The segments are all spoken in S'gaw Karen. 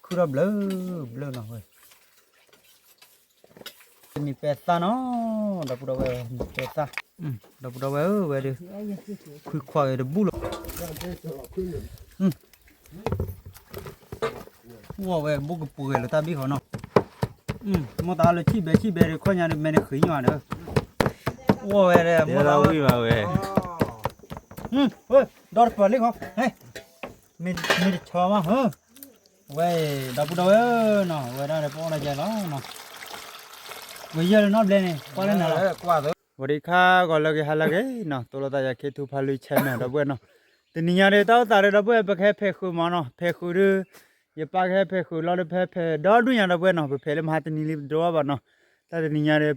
ခုၣ်ထီၣ်ဘျၢဘျၢနီၤဝဲ, တမံၤပဲသၣ်နီၤ, ဒီပုၢ်ဒီဝဲၢ် မံၤပဲသၣ်, ဒီပုၢ်ဒီဝဲၢ်ဧၢ ဝဲဒၣ် ခွံခွါဂ့ၤတဘူၣ်လီၤ, အီၣ်ဝဲဘူးကပူၤဂဲၤလၢတၢ်ဘံၣ်ဃီနီၤ, မိၢ်သးလၢဆံၣ်ဘဲဆံၣ်ဘဲဒီးခီၣ်ညါဒီးမဲာ်န့ၣ်ဃံညါဒီး, အီၣ်ဝဲဒီး မိၢ်သးဝံၤဘၣ်ဝဲ, ဒီတပၢၤလံဃီ, မ့ၢ်တဆီမး, ဝဲ ဒီပုၢ်ဒီဝဲၢ်နီၤ, ဝဲဒၣ်ဒီးပအီၣ်ဒၣ်ယဲလီၤနီၤ, ဝဲယဲလၢနီၢ်ဘျဲန့ၣ် ကွၢ်လၢနၤလီၤ, ဝံၤဒီးခါဂီၤလၢဂ့ၤဟါလၢဂ့ၤနီၤ, သိၣ်လိသးယၤခ့ထူဖးလွံၢ် channel ဒီပုၢ်ဝဲၢ်နီၤ, တနံၤညါဒီးတၢ်အိၣ်သးဒီးဒီပုၢ်ဝဲၢ် ပကဟဲဖဲးဃုာ်မးနီၤ, ဖဲးဃုာ်ဒီး ယပၢ်ကဟဲဖဲးဃုာ်လီၤဒီး ပဟဲဖဲးဒီဒူၣ်ညါဒီပုၢ်ဝဲၢ်နီၤ, ပဖဲးလၢမဟါတနံၤလံပတဒိးဘၣ်နီၤ, တၢ်တနံၤညါဒီး ပက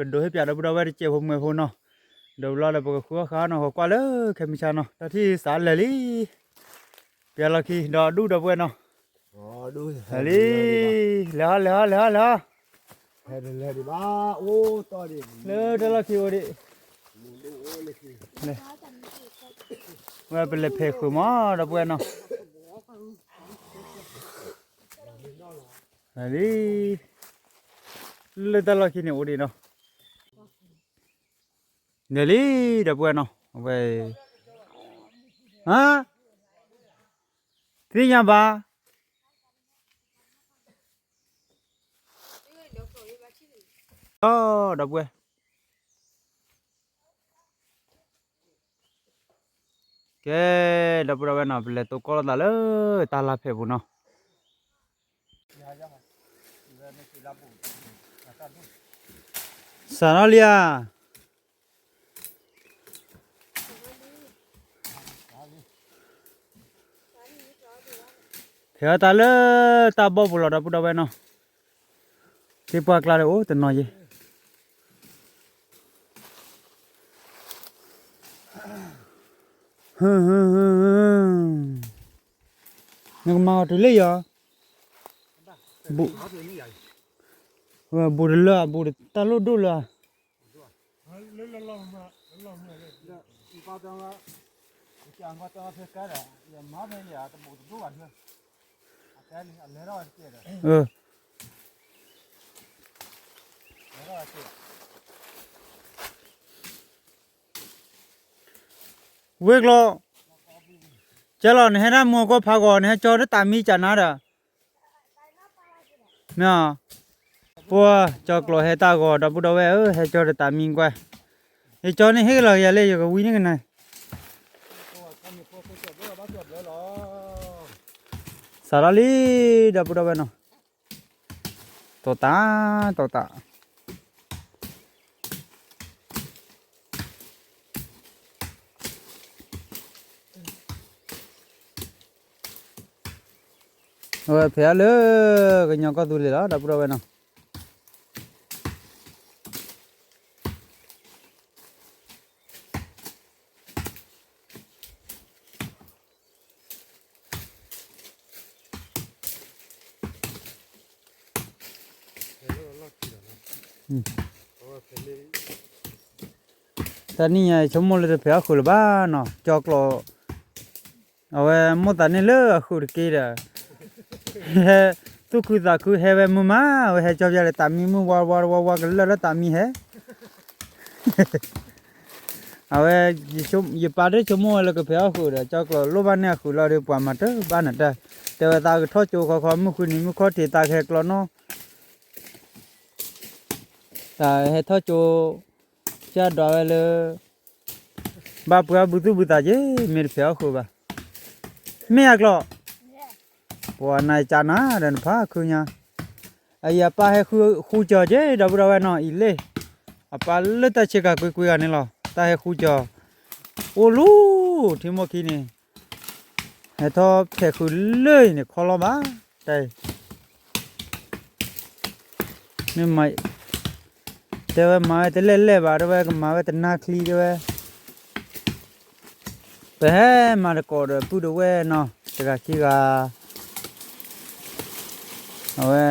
ဒိးဟ့ၣ်ပၠးဒီပုၢ်ဒီဝဲၢ်တစဲးဖိမှဲၤဖိနီၤ, ဒီးလီၤဒီးပကဃုအီၣ်ဃုအီနီၤ, ကွၢ်လၢခဲမုၢ်ဆါနီၤ, တၢ်ထံၣ်စးလၢာ်လံ ပျဲလီၤခံ ဒီဒူၣ်ဒီပုၢ်ဝဲၢ်နီၤ, လံ, လဲၤဟီ လဲၤဟီ လဲၤဟီ လဲၤဟီ, လၢတၢ်လီၢ်ခံအိၣ်ဒံး, ဝဲပလဲၤဖဲးဃုာ်မး ဒီပုၢ်ဝဲၢ်နီၤ, လံ, လၢတၢ်လီၢ်ခံန့ၣ်အိၣ်ဒံးနီၤ, လဲၤလံ ဒီပုၢ်ဝဲၢ်နီၤ, အဝဲ ဟါ သ့ၣ်ညါဘၣ်, ဒီပုၢ်ဝဲၢ်, ကဲ ဒီပုၢ်ဒီဝဲၢ်နီၤ, ပလဲၤတိၢ်ကီၢ်လိာ်သးလၢတၢ်လၢ်ဖဲးပူၤနီၤ, စးထီၣ်လံဧါ ဖဲးအီၣ်တၢ်လၢတၢ်ဘီၣ်ပူၤလီၤ ဒီပုၢ်ဒီဝဲၢ်နီၤ, သ့ၣ်ပှၢ်ကျါဒီးအိၣ်တနီၤယဲၢ်, နကမၤအီၤတုၤလၢယီၤ, ဘူးတလၢ ဘူးတၢ်လိၣ်ဒိၣ်လၢ ဝ့ၢ်ကျိာ်, ကဲလီၤ နဟဲဒၣ်မူအကီၢ်ဖးဂီၤ နဟဲကၠီတၢ်တးမံကနၤဒီး, မ့ၢ်, ပှၤကၠီကျိာ်ဟဲတၢ်ဂီၤ ဒီပုၢ်ဒီဝဲၢ်ဧၢ ဟဲကၠီတၢ်တးမံကွၢ်, ယကၠီန့ၣ်ဟ့ၣ်ကလီၤကယၤလၢယကဝံန့ၢ်ကနၤ, စးထီၣ်လံ ဒီပုၢ်ဒီဝဲၢ်နီၤ, တီတၢ်, တီတၢ် အဝဲဖဲးအီၤလၢ ကညီကီၢ်သူလ့ၤလီၤ ဒီပုၢ်ဒီဝဲၢ်နီၤ. တနံၤညါ ဆိကမိၣ်လၢတဖဲးအီၣ်ဃုာ်လၢၤဘၣ်နီၤ, ကၠီကျိာ် အဝဲမိၣ်သးန့ၣ်လၢအဃုာ်တက့ၢ်ဒီး ဟဲသူၣ်ခုသးခုဟဲဝဲမုာ်မး, အဝဲဟဲကၠီပျဲလၢတးမံမုၢ်ဝါဝါဝါဝါ ကလၢာ်လၢတးမံဟဲ အဝဲ ယပၢ်တဆိကမိၣ်ဝဲလၢကဖဲးအီၣ်ဃုာ်ဒီး ကၠီကျိာ်လိၣ်ဘၣ်န့ၢ်အဃုာ်လီၤဒီး ပှၤမၤတဘၣ်နတၢ်, တဲဝဲသးကထီၣ်ကၠိခီခီ မုၢ်ဃုနံၤမုၢ်ခီၣ်ထံး သးကဟဲကျီနီၢ် သးဟဲထီၣ်ကၠိ ကၢ်ဒွးဝဲလၢ ဘၣ်ပှဲၤအဘူးသူၣ်ဘူးသးက့ၤ မ့ၢ်တဖဲးအီၣ်ဃုာ်ဘၣ်. မ့ၢ်အကျိာ် ပှၤနၤကနၤဒီးနဖးခုညါ, အအံၤအပၢ်ဟဲဃုကၠီၤက့ၤ ဒီပုၢ်ဒီဝဲၢ်နီၤ အံၤလ့ၣ်, အပၢ်လၢတၢ်ဆ့ကၤကွ့ကွ့ဂၤန့ၣ်လီၤ. တၢ်ဟဲဃုကၠီၤ အိၣ်လူၤ ထံမိၢ်ခံန့ၣ် ဟဲထီၣ်ဖဲးဃုာ်လၢအံၤန့ၣ် ခီလီၤဘၣ် တၢ်အံၤ မ့ၢ်မၤ တဲဝဲမၤဝဲတလဲၣ်လဲၣ်ဘၣ် တဲဝဲကမၤဝဲတနါချံတဲဝဲ, ပဟဲမၤတကိးဒီးပုၢ်ဒီဝဲၢ်နီၤ တဂၤခံဂၤ, အဝဲ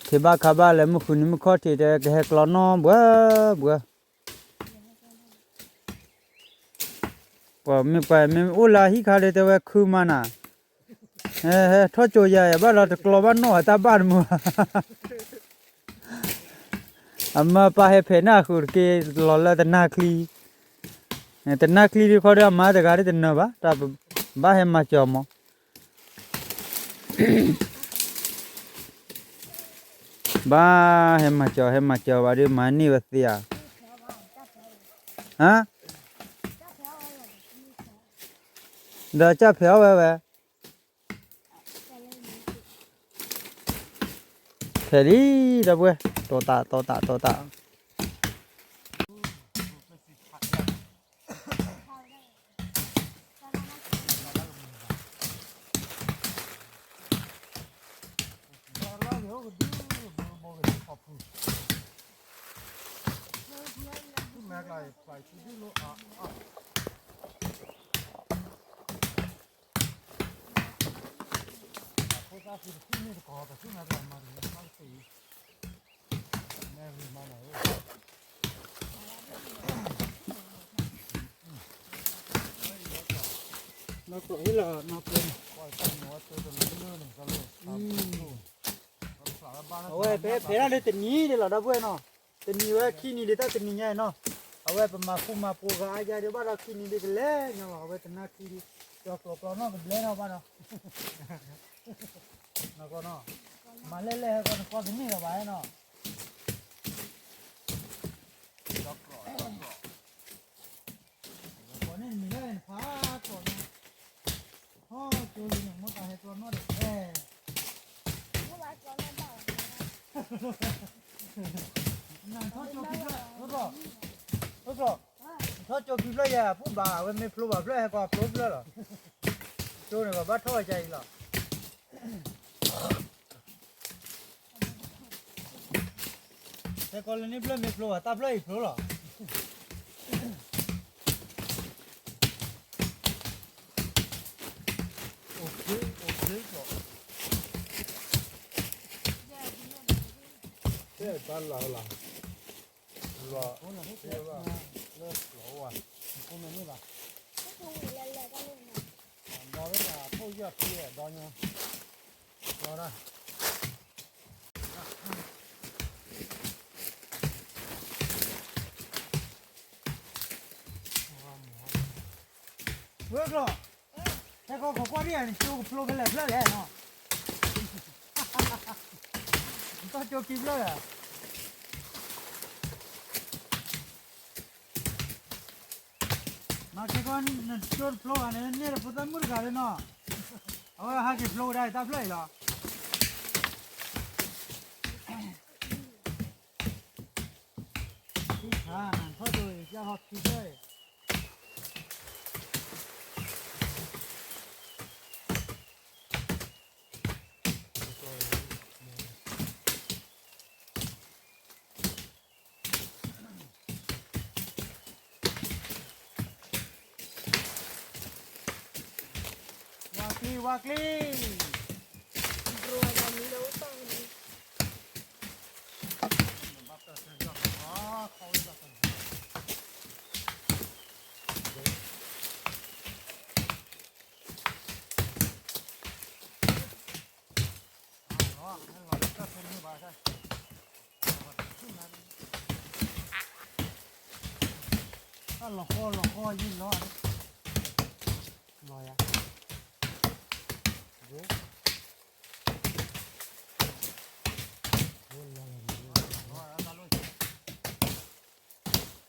ခ့ဘၣ်ခါဘၣ်လၢမုၢ်ဃုနံၤမုၢ်ခီၣ်ထံး တဲဝဲကဟဲကျီနီၢ်ဘှၢဘှၢ ပှၤမ့ၢ်ပှၤမ့ၢ်အိၣ်လၢဟံၣ်ခါဒီး တဲဝဲခုမးနၤ, ဟဲထီၣ်ကၠိယၤ ယဘၣ်ဒီးတကျီဘၣ်နီၣ်အတၢ်ဘၣ်တမုာ်, အမၢပၢ်ဟဲဖဲးန့ၢ်အဃုာ်တက့ၢ် လီၤလၢတနၢ်ချံ, တနၢ်ချံဒ်ခီဒီးအမါတဂၤဒ်တနၢၤဘၣ် တၢ်ဘၣ်ဟဲမၤစၢၤမး ဘၣ်ဟဲမၤစၢၤ ဟဲမၤစၢၤဘၣ်ဒီး မၤန့ၢ်ဝဲသ့ဧါ, ဟါ, ဒီးကၢ်ဖဲးအီၣ်ဝဲဝဲ, ဖဲးလံ, ဒီပုၢ်ဝဲၢ်, တီၤတး တီၤတး တီၤတး နီၢ်ကျိးဟ့ၣ်လီၤနီၢ်ကျိးန့ၣ်, အဝဲဖဲဖဲးဒၣ်လၢတနံၤဒ်လီၤ ဒီပုၢ်ဝဲၢ်နီၤ, တနံၤဝဲခံနံၤဒ်တၢ်တနံၤညါအံၤနီၤ, အဝဲပမၤဃူမၤဖိးဂၤအါယါဒ်ဘၣ်ဒီးခံနံၤဒ်ကလဲၤညီလီၤ အဝဲတနၢ်ခံဒ်, ကၠီၤကျိးကျီနီၢ်ကဘျဲထီၣ်ဘၣ်ဒီး နီၢ်ကျိးနီၤ, မၤလဲၣ်လဲၣ်ဟဲကီးနကွၢ်ကန့ၢ်လီၤဘၣ်နီၤ, ကိးန့ၢ်နမံၤလၢနဖးကျိးန့ၣ်, ဟီၣ်ကၠိလံန့ၣ် မိၢ်ပၢ်ဟဲကျီနီၣ်ဒီးဖဲ နထီၣ်ကၠိခံဖျၢၣ်, ထီၣ်ကၠိခံဖျၢၣ်ယဲ ပူၣ်ဘၣ် အဝဲမ့ၢ်ဖျိဘၣ်ဖျၢၣ် ဟဲကီးဖျိဖျၢၣ်လီၤ, ကၠိန့ၣ်ကဘၣ်ထီၣ်ဝဲကါအံၤလီၤ, ဟဲကီးလၢန့ၣ်ဖျၢၣ်မ့ၢ်ဖျိဘၣ် တၢ်ဖျၢၣ်အံၤဖျိလီၤ. ဝဲကျိး, ဟဲကီးခိးကွၢ်ဒံးဧါ နကၠိကဖျိဖဲလဲၣ်ဖျၢၣ်လဲၣ်နီၤ, နထီၣ်ကၠိခံဖျၢၣ်ဧါ, မၤက့ၤကီး နကၠိတဖျိဘၣ်န့ၣ် န့ၢ်လၢဖိသၣ်မုၣ်တဂၤလၢနီၤ, အဝဲဟးက့ၤဖျိကဒါအံၤတၢ်ဖျၢၣ်အံၤလီၤ. ထီၣ်ကၠိအံၤ ကၠီဟီခံဖျၢၣ်အံၤ ဝါကျံ ဝါကျံ, တၢ်လီၤဃီလီၤဃီယံၤလီၤ, လီၤယၤ, ဝါကျံ ဝါကျံ, ဟ့ၣ် ကၠီဃုာ်တနၢ်ချံ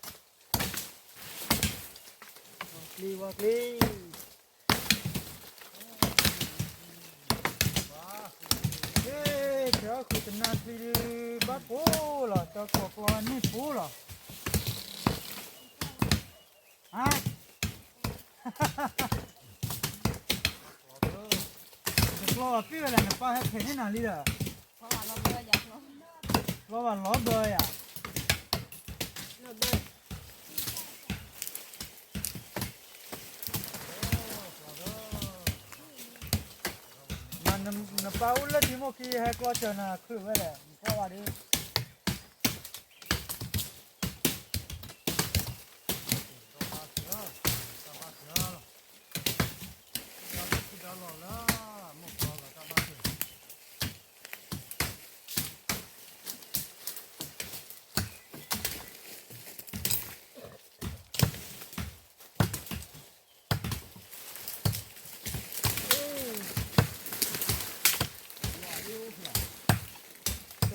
ဒုး ဘၣ်ပိလီၤ ကၠီကျိးကျီန့ၢ်ပိလီၤ, ဟါ, တကျီဘၣ်ပ့ၢ်ဝဲလဲၣ် နပၢ်ဟဲဖဲးန့ၢ်နၤလံဒီး, ကျီဘၣ်လီၤဘၢယၤ မ့ၢ်နပၢ်အိၣ်လၢထံမိၢ်ခံ ဟဲကျီစၢၤနၤခုၣ်ဝဲလဲၣ် နကွၢ်ဝဲဒၣ်, ဒီးလီၤလၢ မ့ၢ်ပှၤ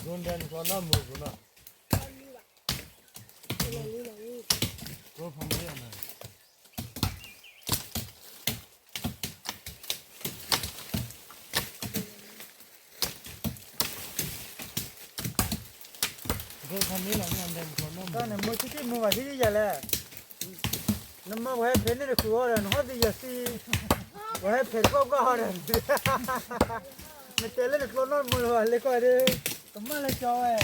ဒိၣ်ဒဲနကျီနီၢ်မူၤကနီၤ, ကျိဖးန့ၣ်လီၤ, ကျိဖးန့ၣ်လီၤ, ဒိၣ်ဒဲနကျီနီၢ်မူၤ, တၢ်န့ၣ် မ့ၢ်ဆံးဆံးမူၤဘၣ်ဆံးဆံးယၤလဲၣ်, နမၢပှၤဟဲဖဲးန့ၣ်တဃုာ်အီၤဒီး နဟီၣ်သံယၤဆံး, ပှၤဟဲဖဲးတဘၣ်ဘၣ်အီၤဒီး, နတဲလၢနကျီနီၢ်မူၤလၢၤဘၣ် လၢကီၢ်ဒီး, ကမၣ်လၢကၠီဝဲ,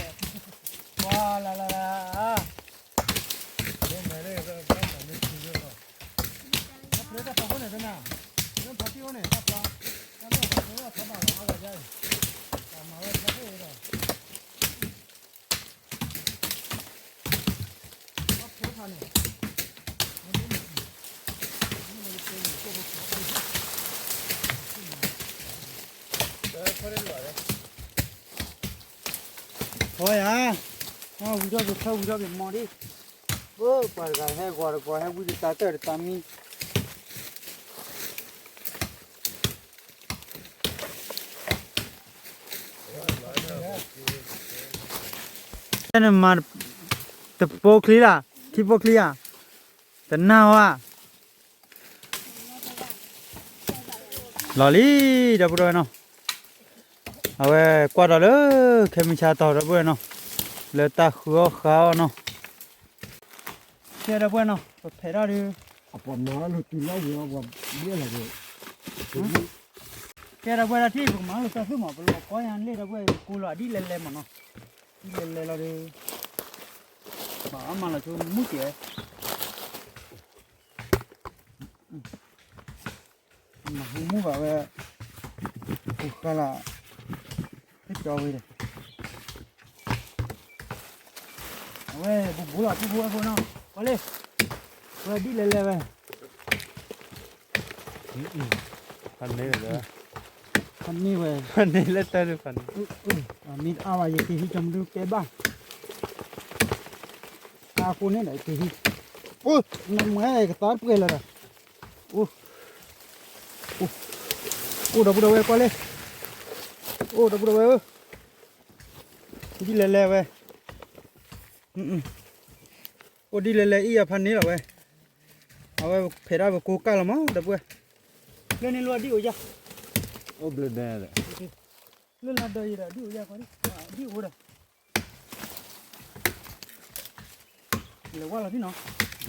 ပှၤလၢလၢလၢ, လၢတၢ်ဖီခိၣ်န့ၣ်တနၤ, လၢဖီတံၢ်အိၣ်န့ၣ် တၢ်ဖျါ, တၢ်လၢဖီခိၣ်လၢဖီဘၣ်လီၤအါဂၤယါအံၤ, တၢ်မၤဝဲဖျါခိၣ်ဒီး, ဖီခိၣ်ဖးန့ၣ်, ဝဲယါ, ဝံၤထီၣ်က့ၤထၢဝံၤထီၣ်က့ၤမီၤဒံး, ပှၤတဂၤဟဲဂီၤတဂီၤ ဟဲဝံတတၢ်တၢၢ်တတၢ်မံ နမၤတပိချံလၢ်, ခံပိချံဧါ, တနၢ်ဝဲ, လီၤလံ, ဒီပုၢ်ဒီဝဲၢ်နီၤ, အဝဲကွၢ်ဒီးလၢ ခဲမုၢ်ဆါတီၤ ဒီပုၢ်ဝဲၢ်နီၤ, လၢတၢ်ဃုအီၣ်ဃုအီၣ်နီၤ, ကဲဒီပုၢ်ဝဲၢ်နီၤ ပဖဲးထီၣ်ဒီး, အပှၤမၤလီၤတုၤလီၤဝံၤလီၤပှၤဘှဲၣ်လီၤဒီး, ကဲဒီပုၢ်ဝဲၢ်ဒၣ်ထံၣ် ပကမၤလီၤတၢ်သူၣ်မး ပလီၤကီယါလ့ၣ်ဒီပုၢ်ဝဲၢ် ပကိးလီၤအဒံၣ်လဲၤလဲၤမးနီၤ, ဒံၣ်လဲၤလဲၤလီၤဒီး, ဘၣ်အီၣ်မၤလီၤဆိမုၢ်ကဲး မၤဟူမုၢ်ဘၣ်ဝဲ, ပူၤကါလၢ, ဟ့ၣ်ကၠီဝဲဒီး, အဝဲဘူးဘူးလီၤ ထူၣ်ဖိဝဲဖိနီၤ, ကွၢ်လ့ၣ်, ဝဲဒ်လဲၣ်လဲၣ်ဝဲ, ဖးန့ၢ်ဝဲ, ဖးန့ၢ်ဝဲ, ဖးန့ၢ်လၢတၢ်ဒုးဖးန့ၢ်, မ့ၢ်တအါဘၣ် ယကဟံးကၠီမဒုကဲဘၣ်, အဃိန့ၣ်ဒီး ယကဟံး, အိၣ်, နမွဲကသါတပှဲၤလၢၤဒီး, အိၣ်, အိၣ်, အိၣ်ဒီပုၢ်ဒီဝဲၢ်ကွၢ်လ့ၣ်, အိၣ်ဒီပုၢ်ဒီဝဲၢ်ဧၢ, ဒ်လဲၣ်လဲၣ်ဝဲ, အိၣ်ဒ်လဲၣ်လဲၣ်အံၤ အဖးန့ၢ်လီၤဝဲ, အဝဲဖဲးဒၣ်ပကိးကၢ်လီၤမး ဒီပုၢ်ဝဲၢ်, လၢန့ၣ်လီၤဒ်အိၣ်ယၤ, အိၣ်ဘျၢဒဲ, လၢလၢဒီးယၤဒီး ဒ်အိၣ်ယၤ, ဒ်အိၣ်ဒီး လဲၤဝါလီၤဖဲနီၤ, ဒ်အိၣ်ဒီ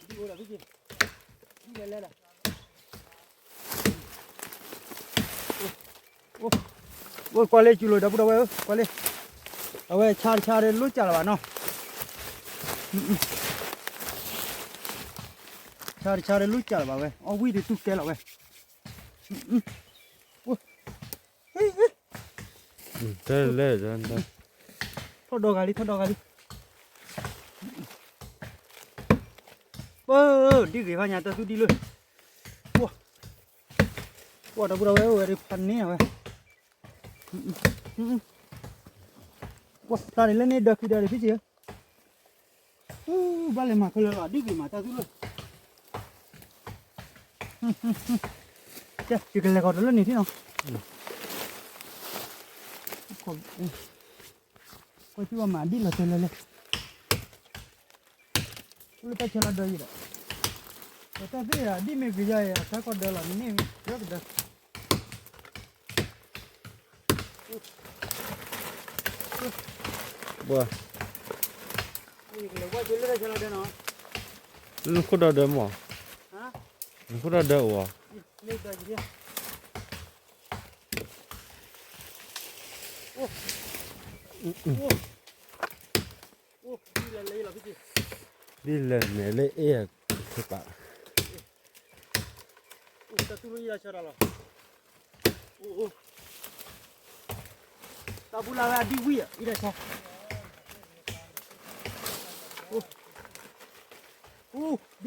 းဖဲက့ၤ, ဒ်လဲၣ်လဲၣ်ဒီး အိၣ်, ကွၢ်လ့ၣ် ကၠူလိာ် ဒီပုၢ်ဒီဝဲၢ်ဧၢ ကွၢ်လ့ၣ်, အဝဲဆါတဆါဒီးလိၣ်စၢ်လၢၤဘၣ်နီၤ, ဆါတဆါဒီးလိၣ်စၢ်လၢၤဘၣ်ဝဲ အီၣ်ဝံၣ်ဒီးတူၢ်ကဲလီၤဝဲ, အိၣ်, ထီၣ်ဒီဂၤလံ ထီၣ်ဒီဂၤလံ, ပၢ်, ဒ်ဂ့ၤဖးညါတၢ်သူၣ်ဒံၣ်လၢ, ကွၢ်, ကွၢ်ဒီပုၢ်ဒီဝဲၢ်ဧၢ ဝဲဒၣ်ဖးန့ၢ်ဝဲ, ကွၢ်ဖျါန့ၣ်လၢန့ၣ်ဒီးခံဒီးဖံးစံးဧၢ, ဘၣ်လဲၤမၤခဲလၢာ်လီၤ ဒ်ဂ့ၤမးတၢ်သူၣ်လၢ, ကဲ ယကလဲၤကီးတၢ်လၢန့ၣ်ထံၣ်နီၤ, ကွၢ်စ့ၢ်ကီးမၤဒ်လဲၣ်တဲလဲၣ်လဲၣ်, အိၣ်လၢတၢ်ဆၢလီၤဒၢယံၤဒီး, ပတၢ်သ့ၣ်အဒံၣ်မ့ၢ်ဂ့ၤယါအံၤ အဆၢကီၢ်ဒၢလီၤ နန့ၢ်ကဒၢ ဘၣ်, နခိၣ်ဒီဒၢမး, နခိၣ်ဒီဒၢအိၣ်ဧါ, ဒ်လဲၣ်မဲာ်လၢအဲၣ်, ပာ် တၢ်ဘူလၢဝဲအဒံၣ်ဝံၣ်အံၤ အံၤတၢ်ဆါ, ဒ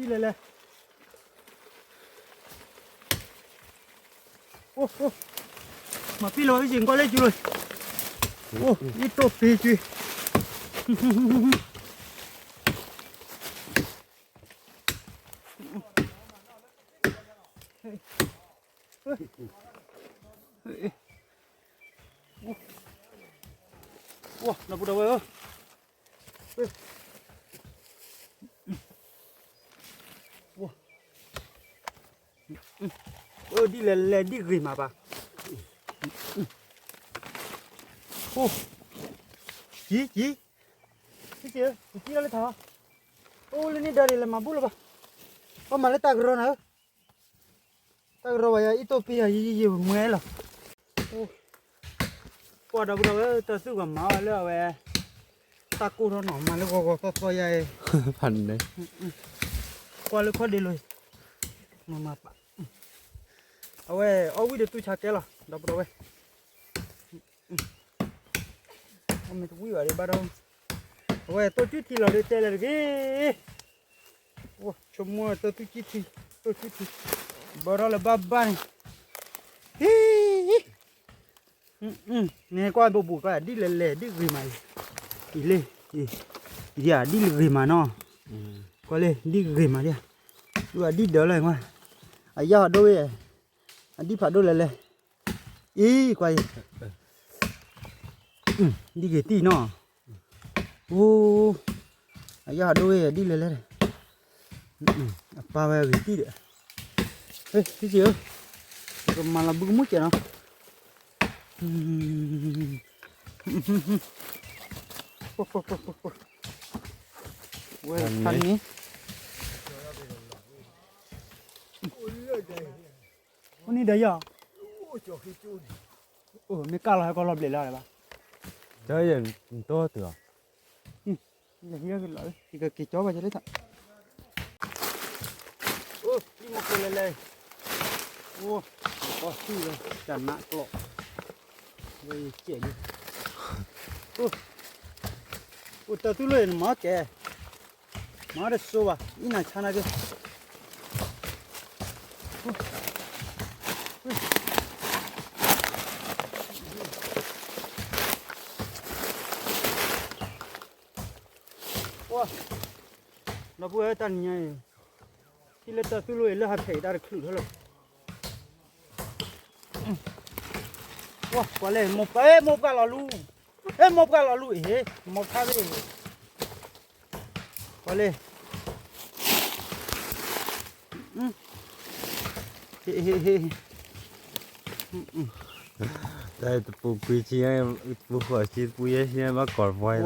်လဲၣ်လဲၣ်, မၤပ့ၢ်လီၤဝဲယံၤကွၢ်လၢကၠူလီၤ, ယတိၢ်ဖံကၠူ, ဒီပုၢ်ဒီဝဲၢ်ဧၢ, ဒ်လဲၣ်လဲၣ်ဒ်ဂ့ၤမးဘၣ်, ကံကံ, ကံလီၤလၢထး, အိၣ်လၢန့ၣ်ဒီးဒ်လဲၣ်မၤဘူၣ်လၢၤဘၣ်, ပှၤမၤလၢတၢ်ကရီနၤဧၢ တၢ်ကရီဝဲယၤ အံၣ်တိၢ်ပံယၤ ယံၤယံၤမွဲလီၤ, ပှၤဒီပုၢ်ဒီဝဲၢ် တၢ်သူၣ်ဂီၤမၤအီၤလၢအဝဲ, တၢ်ကိၢ်ထီၣ်နီၤ မၤလၢဂီၤဂီၤသီသီယါအံၤ, ဖးန့ၣ်, ကွၢ်လၢခီၣ်ဒ့လိၤ, မၤမၤပာ်, အဝဲအီၣ်ဝံၣ်ဒီးတူၢ်ဆါကဲလီၤ ဒီပုၢ်ဒီဝဲၢ် အမ့ၢ်တဝံၣ်ဘၣ်ဒံးဘၣ်ဒီး, အဝဲတိၢ်ကၠူထံလီၤဒီးတဲလဲၣ်တဂ့ၤ, ဆိကမိၣ်တိၢ်ကၠူထံ, တိၢ်ကၠူထံ, ဘၢထီၣ်လၢဘၣ်ဘၣ်န့ၣ်, ဟံ, န့ၣ်ကွၢ်ဘိးဘူးကွၢ် ဒ်လဲၣ်လဲၣ်ဒ်ဂ့ၤမးအံၤ, အံၤလၢ, ယၤဒ်လဲၣ်ဂ့ၤမးနီၤ, ကွၢ်လၢဒ်ဂ့ၤမးဒ်, ဒ်အဒ်ဒၢလၢကွၢ်, အယၢ်ဖးဒိၣ်ဝဲ, အဒ်ဖးဒိၣ်လဲၣ်လဲၣ် အံၤကွၢ်အံၤ, ဒ်ဂ့ၤတံၢ်နီၤ, အိ, အယၢ်ဒိၣ်ဝဲဒ်လဲၣ်လဲၣ်, အပၢ်ဝဲဂ့ၤတံၢ်ဒီး, ဟဲ ထံၣ်ဧၢ, ပကမၤလီၤဘုကမူၣ်စဲးနီၤ, ဝဲဖးန့ၣ် အိၣ်န့ၣ်ဒီးယီၤ, မ့ၢ်ကၢ်လီၤဟဲကီလီၤဘျဲးလၢဘၣ်, တၢ်ယဲၢ်နတီတုၤလီၤ, ယကက့ၤကၠီဘၣ်ယလၢထး, အိၣ်လံမီၢ်ခိလဲၤလဲၤ, အိၣ်, ကီၢ်ထံၣ်ဝဲ, တၢ်နးကျိး, ဝဲယကဲးလံ, အိၣ်, အိၣ်တၢ်သူၣ်လၢနမၤကဲး မၤတစိၤဘၣ် အံၤနၤဆါနာ်က့ၤ, ဒီပုၢ်ဝဲၢ်တၢ်နံၤညါအံၤ, ထံၣ်လၢတၢ်သူၣ်လိအံၤလၢဟးဖျဲးအံၤတၢ်တချုးထီၣ်လၢ ဝါ ကွၢ်လဲၣ် မိၢ်ပှၢ် မိၢ်ပှၢ်လီၤလူ, ဟဲ မိၢ်ပှၢ်လီၤလူအံၤ မိၢ်ပှၢ်သ့ၣ်, ကွၢ်လဲၣ်, ဟ့ၣ် ဟ့ၣ် ဟ့ၣ်, တၢ်တပူၤကွံာ်ဆံ, တပူၤဃိးဆံ တပူၤယဲၢ်ဆံ ဘၣ်ကီၢ်ပှၢ်လီၤ,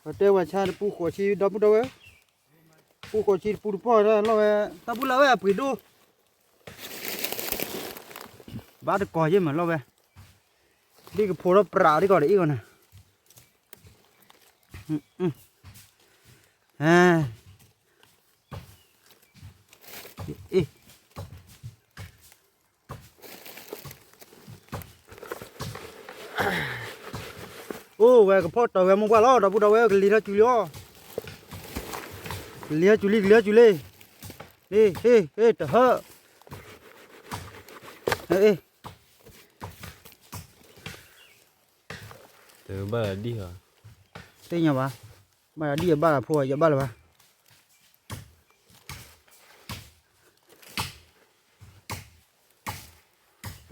ပတဲဝဲဆါတပူၤဃိးဆံ ဒီပုၢ်ဒီဝဲၢ်, ပူၤဃိးဆံတပူၤတပီၢ်လီၤဝဲ, တၢ်ဘူၣ်လၢဝဲအပှ့ၤဒိၣ် ဘၣ်တကီၢ်ယဲၢ်မးလီၤဝဲ, ဒ်ကဖိးထီၣ်ပြးဒ်ကီးတအ့ၣ်ဂီၢ်န့ၣ်, အ့ၣ်, အိၣ်ဝဲကဖီၣ်တီၤဝဲမိၢ်ပှၢ်လီၤ ဒီပုၢ်ဒီဝဲၢ် ကလံၤထီၣ်စူၤလံအီၤ, ကလံၤထီၣ်စူၤလံ ကလံၤထီၣ်စူၤလံ, ဟ့ၣ် ဟ့ၣ် ဟ့ၣ် တဟၢၣ်, ဟ့ၣ် တဘၣ်ဒံၣ်ဟီ, သ့ၣ်ညါဘၣ်, ဘၣ်ဒံၣ်ယဘၣ်လၢဖိ ယဘၣ်လၢၤဘၣ်,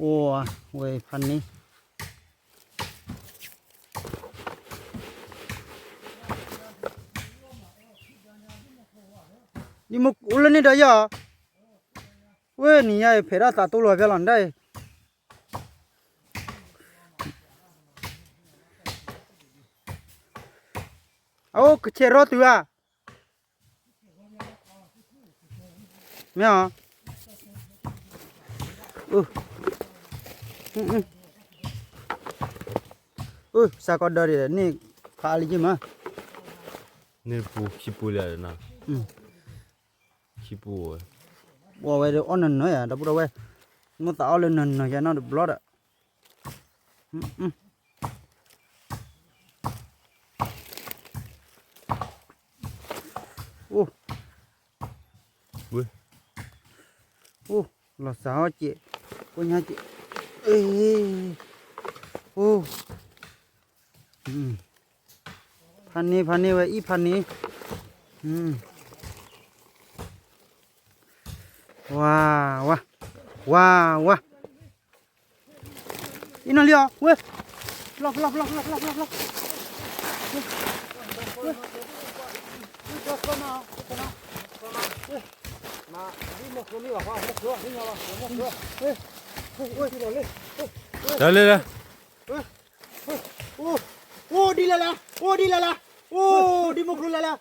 အိၣ်ဝဲဖးန့ၣ် ဒ်မ့ၢ်အိၣ်လၢန့ၣ်ဒီးယီၤ, ဝဲနံၤညါအံၤ ဖဲးထီၣ်သးတိၢ်လီၤဖဲလီၤနဒၣ်အံၤ, အအိၣ်ကဆဲးရီတုၤဧါ, မ့ၢ်ဧါ, အၢ စးကီးဒီးန့ၣ် ဖးအါလံက့မး, န့ၣ်ပူၤခံပူၤလၢာ်နီၤ, ခံပူၤဝဲ, ပှၤဝဲဒီးအီၣ်နၢၤနၢၤယၤ ဒီပုၢ်ဒီဝဲၢ်, မိၢ်သးအီၣ်လၢနၢၤနၢၤယၤနီတဘျီဒီး, အိၣ် အိၣ် လီၤစှၤအီၣ်က့ၤ, ကိညါက့ၤ, အိၣ် ဖးန့ၢ် ဖးန့ၢ်ဝဲအံၤ ဖးန့ၢ်, ဝါ ဝါ ဝါ ဝါ, အံၤနီၤလံအီၤ ဝဲ, ဖျီ ဖျီ ဖျီ ဖျီ ဖျီ ဖျီ ဖျီ, တၢ်လၢလၢ အိၣ်ဒ်လဲၣ်လဲၣ်, အိၣ်ဒ်လဲၣ်လဲၣ်, အိၣ်ဒ်မိၢ်ကျိၤလဲၣ်လဲၣ်,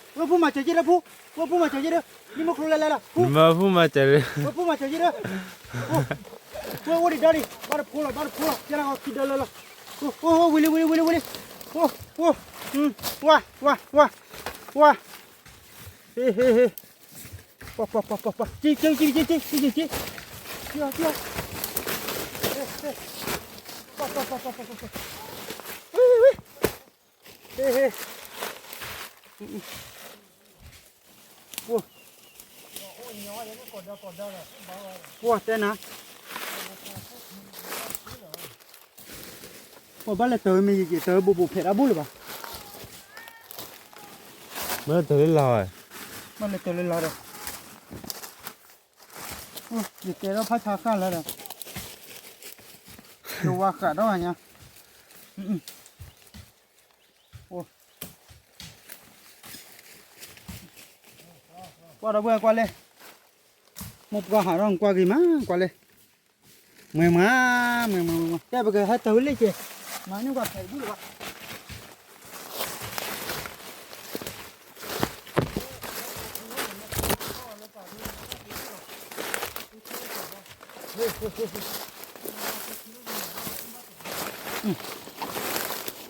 ဝဲဖိမၤစၢၤက့ဒီးဖိ, ဝဲဖိမၤစၢၤက့ဒီး, ဒ်မိၢ်ကျိၤလဲၣ်လဲၣ်လၢ, ဝဲဖိမၤစၢၤက့ဒီး, ဝဲအိၣ်ဒံးဒီးဒံး, ဘၣ်တဖိလီၤ ဘၣ်တဖိလီၤ, ကဲလၢခံဒီးလၢလီၤ, ဝဲဝဲလံ ဝဲလံ ဝဲလံ ဝဲလံ, ဝဲ ဝဲ ဝဲ ဝဲ, ဟ့ ဟ့ ဟ့ ပှၤ ပှၤ ပှၤ ပှၤ ပှၤ က့ က့ က့ က့ က့ က့ က့ က့ က့ က့ ပှၤ ပှၤ ပှၤ ပှၤ ပှၤ ပှၤ ပှၤ ပှၤ ပှၤ ပှၤ ဟ့ ဟ့ ပှၤ ပှၤ တဲနၤ ပှၤဘၣ်လဲၤတၢၤမ့ၢ်ယက့ၤတၢၤဘိးဘိးဖဲးတၢ်ဘူၣ်လၢၤဘၣ်, ဘၣ်လဲၤတၢၤလၢလါ, ဘၣ်လဲၤတၢၤလၢလါဒီး, ယကဲထီၣ်ဖးဆါဃၣ်လၢဒီး, ယဝါဃးဒီးညါ, ကွၢ်ဒီပုၢ်ဝဲၢ်ကွၢ်လဲၣ်, မိၢ်ပှၢ်ဟးထီၣ်ကွၢ်က့ၤမး ကွၢ်လဲၣ်, မ့ၢ်မး, မ့ၢ်မး မ့ၢ်မး တဲပကဟဲတၢၤဝဲလၢက့ၤ, မၤန့ၢ်ကွၢ်ဖဲးတဘူၣ်လၢၤဘၣ်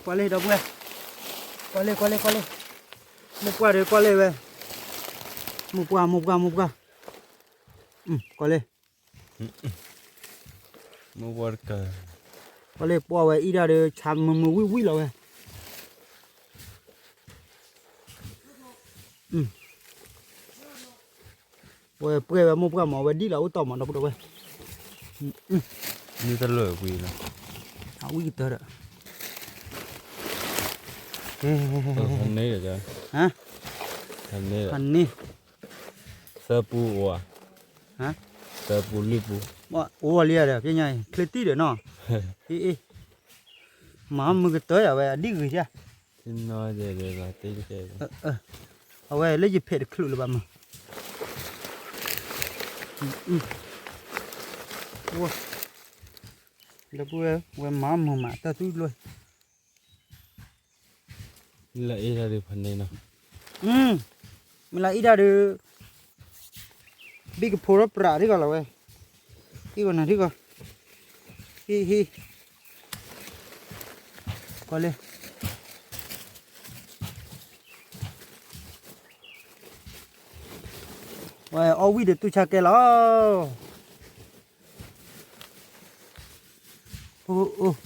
ကွၢ်လၢဒီပုၢ်ဝဲၢ်, ကွၢ်လၢ ကွၢ်လၢ ကွၢ်လၢ, မိၢ်ပှၢ်ဒီးကွၢ်လၢဝဲ, မိၢ်ပှၢ် မိၢ်ပှၢ် မိၢ်ပှၢ်, ကွၢ်လၢ, မိၢ်ပှၢ်တကး, ကွၢ်လၢပှၢ်ဝဲအံၤဒၣ်ဒီး ဆါမုာ်မုာ်ဝံၣ်ဝံၣ်လီၤဝဲ ဝဲပှဲၤဝဲမိၢ်ပှၢ်မး ဝဲဒ်လီၤအိၣ်တီၢ်မး ဒီပုၢ်ဒီဝဲၢ်, မ့ၢ်တလၢာ်ကွံာ်လီၤ, အဝံၣ်ကတၢၢ်ဒီး, ဖန့ၣ်, ဖန့ၣ်, သၢပူအိၣ်ဧါ, သၢပူလွံၢ်ပူ, အိၣ်လံဒီး ပညါအံၤ ချ့တံၢ်ဒီးနီၤ, အ့ၣ်အ့ၣ်, မၤမုာ်ကတၢၢ်ယၤဝဲ အဒံၣ်ဂ့ၤယါ အဝဲလၢယဖဲးတချုးလၢၤဘၣ်မး, ဒီပုၢ်ဝဲၢ် ဝဲမၤမုာ်မး တၢ်သူလီၤ, လၢအ့ၣ်တၢ်ဒုးဖးန့ၣ်နီၤ, မ့ၢ်လၢအ့ၣ်တၢ်ဒုး ဘံၣ်ကဖိထီၣ်ပြးထံၣ်ကီးလီၤဝဲ, ဟံၣ်ကီးနၤထံၣ်ကီး, ဟံၣ်ဟံၣ်, ကွၢ်လၢ ဝဲအီၣ်ဝံၣ်ဒီးတူၢ်ဆါကဲလီၤ, အိၣ်အိၣ်,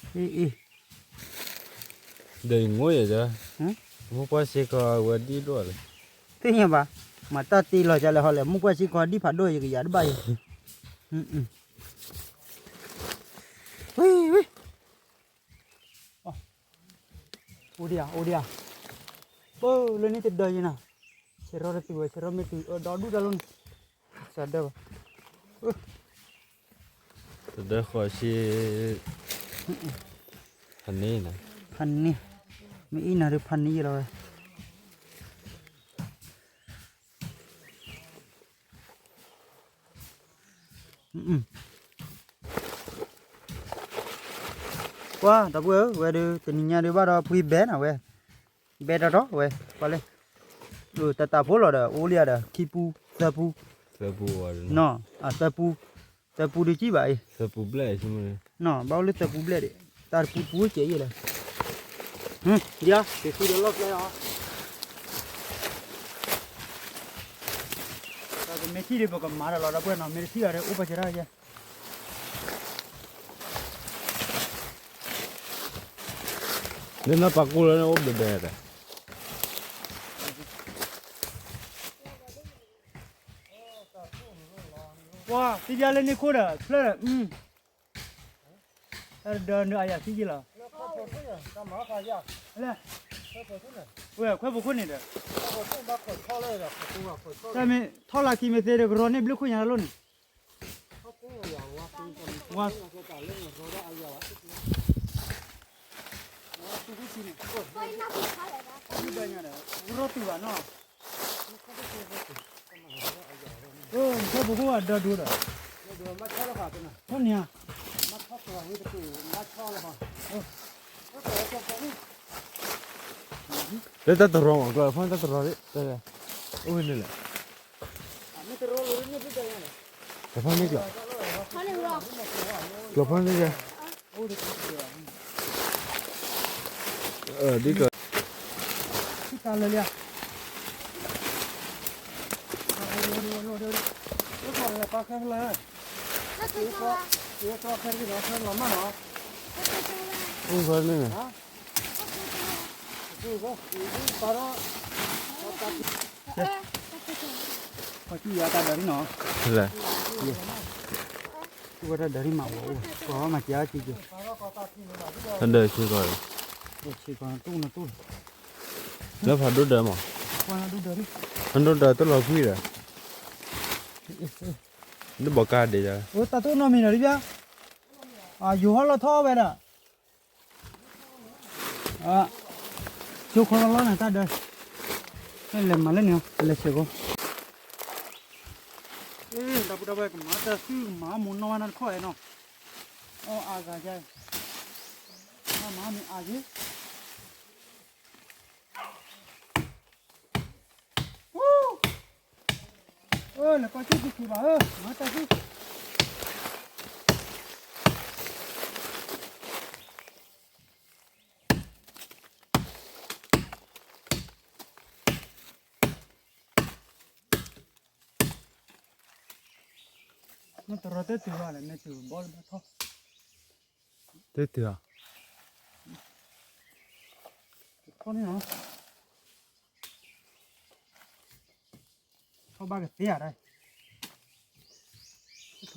အ့ၣ်အ့ၣ်, ဒီးငိုၢ်ယဲၢ်ဒီး, မိၢ်ပှၢ်စ့ၢ်ကီးဝဲဒ်ဒိၣ်လဲၣ်, သ့ၣ်ညါဘၣ်, မၤတၢ်တ့လီၤကလဲၣ်ဟီလဲၣ် မိၢ်ပှၢ်စ့ၢ်ကီးဒ်ဖးဒိၣ်ယကယၤတဘၣ်ယဲၢ်, ဝံၤဝံၤ, အိၣ်ဒံးဧါ, အိၣ်ဒံးဧါ, ပၢလၢန့ၣ်တဒၢယဲနၤ, ဆဲးရီတတုၤဝဲ, ဆဲးရီမ့ၢ်တုၤ အၢဒီဒူၣ်တၢ်လီၤန့ၣ်, စးဒၢဘၣ်, တဒၢဃီၤဆံ, ဖးန့ၣ်, ဖးန့ၣ်, မ့ၢ်အံၤနၤဒုးဖးန့ၣ်ယဲလီၤဝဲ. ကွၢ် ဒီပုၢ်ဝဲၢ်ဧၢ, ဝဲဒုး တနံၤညါဒုးဘၣ်ဒီးပှံၤဘဲနၤဝဲ, ဘဲတီတီဝဲ, ကွၢ်လၢ, တၢ်တၢ်ဖိလီၤဒီး အိၣ်လံဧါဒီး ခံပူ, သၢပူ, သၢပူ, သၢပူဒုးကံၣ်ဘၣ်အံၤ, သၢပူဘျဲၣ်, ဘၣ်အိၣ်လၢသၢပူဘျဲၣ်ဒံး, တၢ်တပူပူကဲးယဲလီၤ, ဒ်, က့ၤဃုဒီးလီၢ်ကျဲအီၤ ပမ့ၢ်ထံၣ်ဒီး ပကမၤဒီးလီၤဒီပုၢ်ဝဲၢ်နီၤ, မ့ၢ်တထံၣ်ဒီး အိၣ်ပာ်စၢၤတၢ်ယဲ, လၢနီၢ်ပၤကူၣ်လၢန့ၣ်အိၣ်ဘဲဘဲဒီး, ပှၤသံပျါလၢန့ၣ်ခိၣ်ဒီး ဖျၢၣ်ဒီး, တၢ်တဒၢနုာ်အယၤသံယလီၤ, ဝဲခွဲးဖိခိၣ်န့ၣ်ဒီး, တၢ်မ့ၢ်ထီၣ်လၢခံမ့ၢ်သ့ဒီး ကရီန့ၢ်ဘျုးခိၣ်ညါတၢ်လီၤန့ၣ်, ဝါ, ကရီတုၤဘၣ်နီၤ, ခွဲးဖိခိၣ်အဒၢဒိဒီး, ထီၣ်န့ၣ်ဧါ လၢတၢ်တရီမး ကျီဖီတၢ်တရီ, အိၣ်ဝဲန့ၣ်လဲၣ်, ကျီဖီန့ၣ်ကျီ, ကျီဖီန့ၣ်ယဲ, ဒ်ကျီ, တၢ်လၢလံဧါ, ပၢ်ခဲဖဲလဲၣ်, ပၢ်ခဲဖဲလဲၣ်မးနီၤ, အိၣ်ဖဲန့ၣ်, ပၢ်ဒီး ပှၤကံၣ်ယၤတၢ်ဒၢးရံနီၤ, လဲၣ်, ကံၣ်ဝဲတၢ်ဒၢးရံမး, ပှၤမၤက့ၤအါက့ၤက့ၤ, တၢ်ဒၢးဆ့ကီး, ဆ့ကီးတူၢ်နတူၢ်, လၢဖးဒိၣ်ဒၢးမး, ဖးဒိၣ်ဒၢးတလီၤကွံာ်ဒီး, တဘီကါဒံးယၤ, တၢ်တိၢ်နီတမံၤဒီး ယိၤဟီၣ်လီၤထီၣ်ဝဲဒီး ဆိခီလီၤလီၤန့ၣ် တၢ်ဒၢ, လဲၤမၤလၢန့ၣ် လဲၤဆဲးကီး, ဒီပုၢ်ဒီဝဲၢ် ကမၤတၢ်သုကမၤမိၢ်နီၢ်ဝဲနၤတခီအဲၣ်နီၤ, အီၣ်အါဂၤယါ, မၤမၤမ့ၢ်အါယ့ၢ် လဲၤကွၢ်က့ၤက့ၤဘၣ်ဧၢ, မၤတၢ်သု နတရီတဲတုၤဘၣ်လဲၣ်, မ့ၢ်တုၤဘီလၢဘၣ်ထီၣ်, တဲတုၤဧါ, ထီၣ်န့ၣ်လီၤ, ထီၣ်ဘၣ်ကသ့ဧါ, ထီၣ်သ့တသ့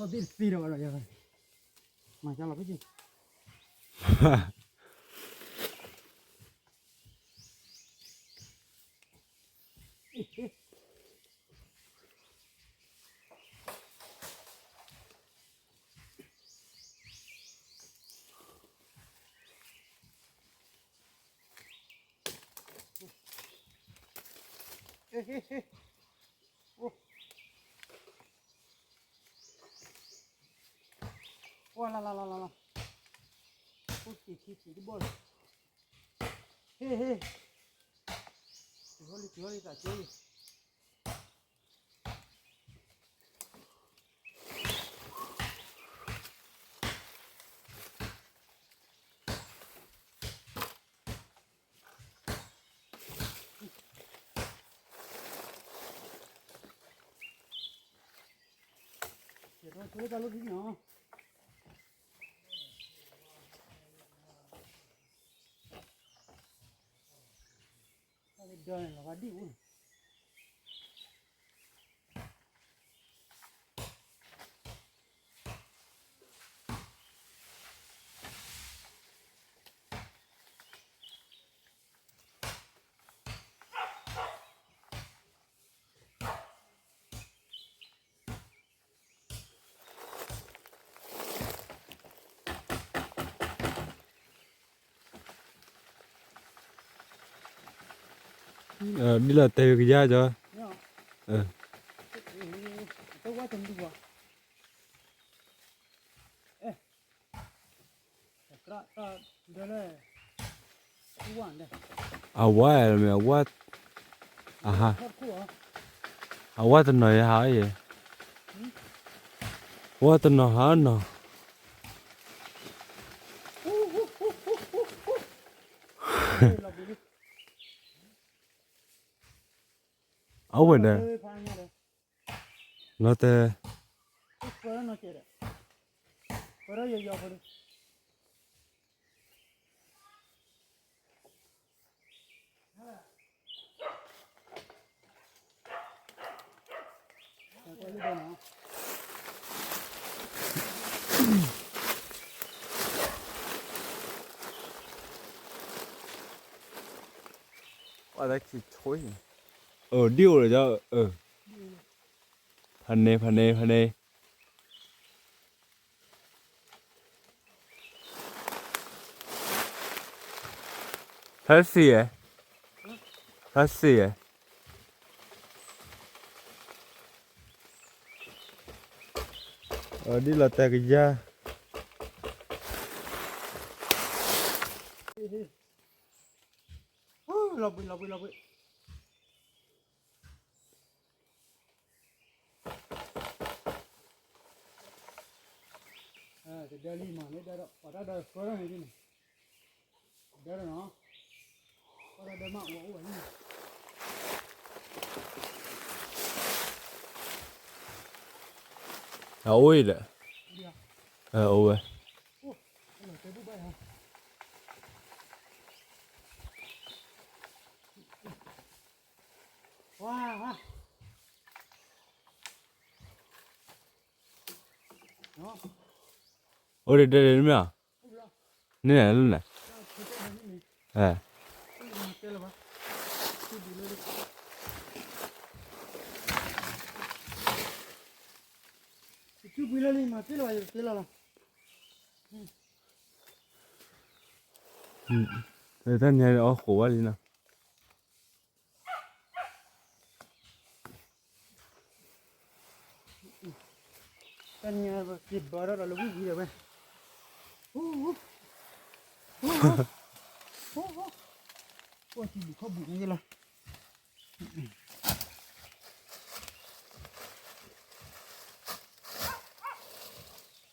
ဒီးဘၣ်ဒီးယၤ, မၤကလီၤဖဲက့ၤ ဝါလၢလၢလၢလၢလၢ, အိၣ်တ့ၢ်ခံတ့ၢ်တဘီၣ်လီၤ, ဟ့ၣ်ဟ့ၣ်, တုၤဟီၣ်လံ တုၤဟီၣ်လံ သးကၠိလံ. ကဲ တၢ်လီၢ်ခံနီၤ, တၢ်လၢဒၢန့ၣ် လီၤဂာ်ဒံၣ်အိၣ်န့ၣ်. ဒ်လီၤတဲာ်ကယါကၠီ, အဝါမ့ၢ်အဝါ, အဝါတနီၤယဟးအံၤ, ဝါတနီၤဟးနီၤ, အဝဲဒီး လီၤတဲာ် ဒ်အိၣ်ဒီး ဖးန့ၣ် ဖးန့ၣ် ဖးန့ၣ် ဖဲစံးဧါ, ဖဲစံးဧါ, ဒ်လီၤတဲာ်ကယါ အအိၣ်အံၤဒီး, အအိၣ်ဝဲ, အိၣ်ဒဲးဒဲးန့ၣ်မ့ၢ်, န့ၣ်လၢန့ၣ်, တၢ်န့ၣ်အီၣ်ဃိးဝဲလံနီၤ. တၢ်ညါက့ၤဘါထီၣ်ဒီးလၢဝံၣ်ဝံၣ်ဒီးဝဲ, အိၣ်ထံလူၤခီၣ်ဘူးန့ၣ်လီၤ.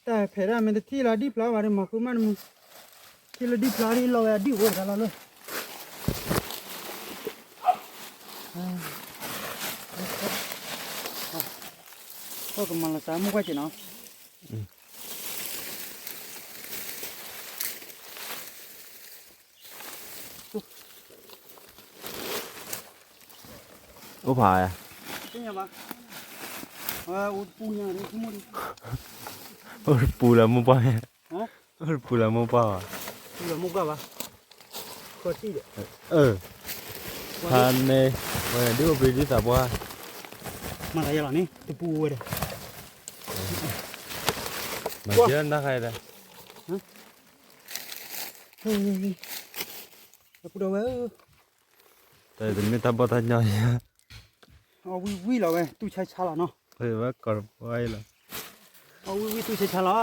တၢ်ဖဲးဒၣ်မ့ၢ်တထံၣ်လၢဒံၣ်ဖျါဘၣ်ဒီး မၤဃုမးတမုာ်, ထံၣ်လၢဒံၣ်ဖျါဒ်လီၤဝဲအဒံၣ်အိၣ်တဂၤလီၤလၢ ကမၤလီၤစၢ်မုၢ်ကွၢ်က့ၤနီၤ. အိၣ်ဖးဧါ, အိၣ်တပူၤလၢမိၢ်ပှၢ်, အိၣ်တပူၤလၢမိၢ်ပှၢ်ဘၣ်, ဖးန့ၣ်, ဝဲဒ်အိၣ်ပျံၤဒ်သးပှၢ်, မၤသးယဲလီၤန့ၣ် တပူၤဝဲဒီး, မၤယဲနၢ်ခါဒီး, ပူၤဒီးဝဲ, တမ့ၢ်တၢ်ဘီၣ်တၢ်ညီယဲ, အဝံၣ်ဝံၣ်လီၤဝဲ တူၢ်ဆါဆါလီၤနီၤ, ဝဲကီးဝဲလီၤ, အဝံၣ်ဝံၣ်တူၢ်ဆါဆါလီ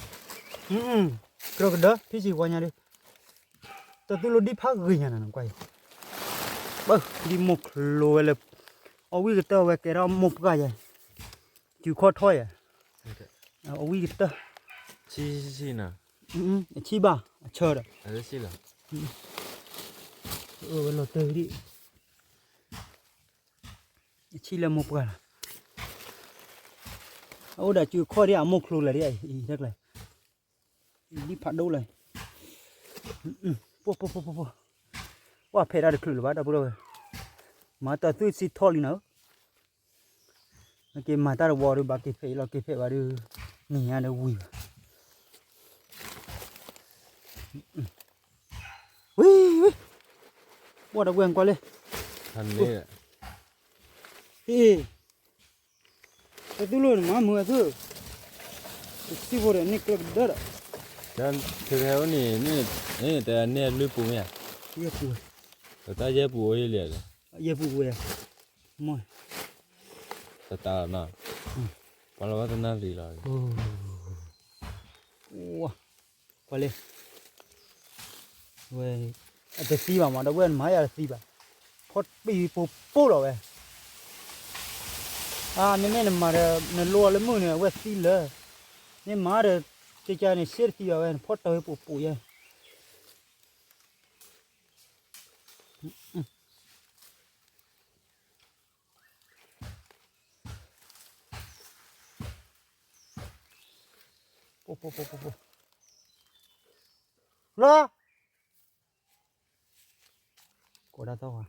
ၤ, ကြၢးကဒၢ ဖံစံးဝါညါဒီး, တၢ်သူၣ်လိၣ်ဒံၣ်ဖးဂ့ၤညါနၤနကွၢ်အံၤ, ဒ်မိၢ်ချိဝဲလၢ, အဝံၣ်ကတၢၢ်ဝဲကဲထီၣ်မိၢ်ပှၢ်ယဲ, တုၤခီၣ်ထီၣ်ယဲ, အဝံၣ်ကတၢၢ်, ဆံဆံဆံနီၤ, အဆံဘၣ် အဆၢဒီး, အဝဲလီၤတၢၢ်ဒံး, အဆံလၢမိၢ်ပှၢ်လီၤ, အအိၣ်ဒၣ်စုခီၣ်ဒံးအမိၢ်ချိလၢာ်ဒံးအံၤတၢ်ကျဲ, ဒံၣ်ဖးဒိၣ်လၢာ်, ပှၤဖဲးဒၣ်တချုးလၢၤဘၣ် ဒီပုၢ်ဒီဝဲၢ်, မၤတၢ်သွံၣ်စံထီၣ်လံနီၤ, က့ၤမၤတၢ်တဝီဒီး ဘၣ်က့ၤဖဲးအံၤလီၤ က့ၤဖဲးဘၣ်ဒီး, နံၤညါဒီးဝံၤဘၣ် ဝံၤ, ဝံၤ, ပှၤဒီပုၢ်ဝဲၢ်ကွၢ်လၢ, ဟ့ၣ်, တၢ်သူၣ်လိၣ်န့ၣ်မၤမုာ်အသု, တစံၣ်ဖိဒီးန့ၣ်ကျၢၢ်ကဒၢဒီး, ထဲထဲအိၣ်န့ၣ်, န့ၣ်တန့ၢ်လွံၢ်ပူၤမ့ၢ်ဧါ, လွံၢ်ပူၤ, တၢ်ယဲၢ်ပူၤအိၣ်ဟ့ၣ်လံ, ယဲၢ်ပူၤဝဲ, မ့ၢ်, တတၢ်လီၤနီၤ, ပှၤလီၤဘၣ်တနၣ်ရံၣ်လီၤ, ဝဲ, ဝဲ, အတသံဘၣ်မး ဒီပုၢ်ဝဲၢ် နမၤယၤတသံဘၣ်, ဖီၣ်ပံၣ်ပိပိလီၤဝဲ, အါ မ့မ့ၢ်နမၤဒီး နလိအီၤလၢမုၢ်န့ၣ် အဝဲသံလၢ, မ့ၢ်မၤဒီး ကကန့ၣ် စ့တသံဘၣ်ဝဲ နဖီၣ်တၢ်ဝဲပိပိယဲ လီၤ, ကိးဒၣ်သီၣ်ဝါ,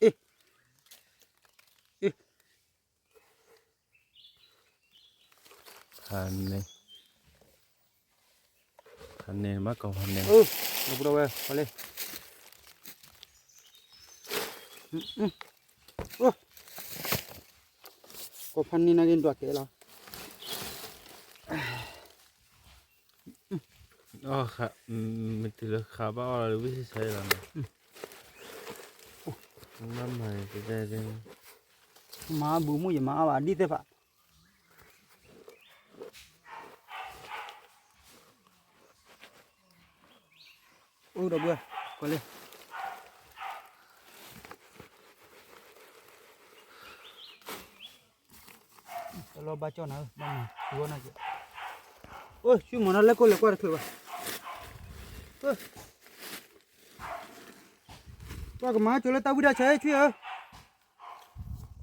အ့, အ့, ဖးန့ၣ်, ဖးန့ၣ်မး ကိးဖးန့ၣ်, ဒီပုၢ်ဒီဝဲၢ် ပှၤလၢ ကိးဖးန့ၣ်နာ်က့ ဒွးကဲလီၤ, မ့ၢ်တုၤလၢဃးဘၣ်အီၣ်လီၤ ဝံၣ်ဆဲးဆဲးလီၤနီၤ, မၤမၤ, မၤဘူးမုၢ်ယမၤအါဘၣ်ဒ်သ့ၣ်ဖး အိၣ်ဒီပုၢ်ဝဲၢ် ကွၢ်လၢ တလီၤဘၣ်ကၠီၣ်နၤဧၢ ဘၣ်မၤ တုၤဝဲနၤက့ၤ အိၣ် ဆူမီၤနီၤ လဲၤကိးလဲၤကွၢ်တချုးဘၣ် ကွၢ်ကမၤကၠိလၢတၢ်ဝံၣ်တၢ်ဆၢ ဆွံဧၢ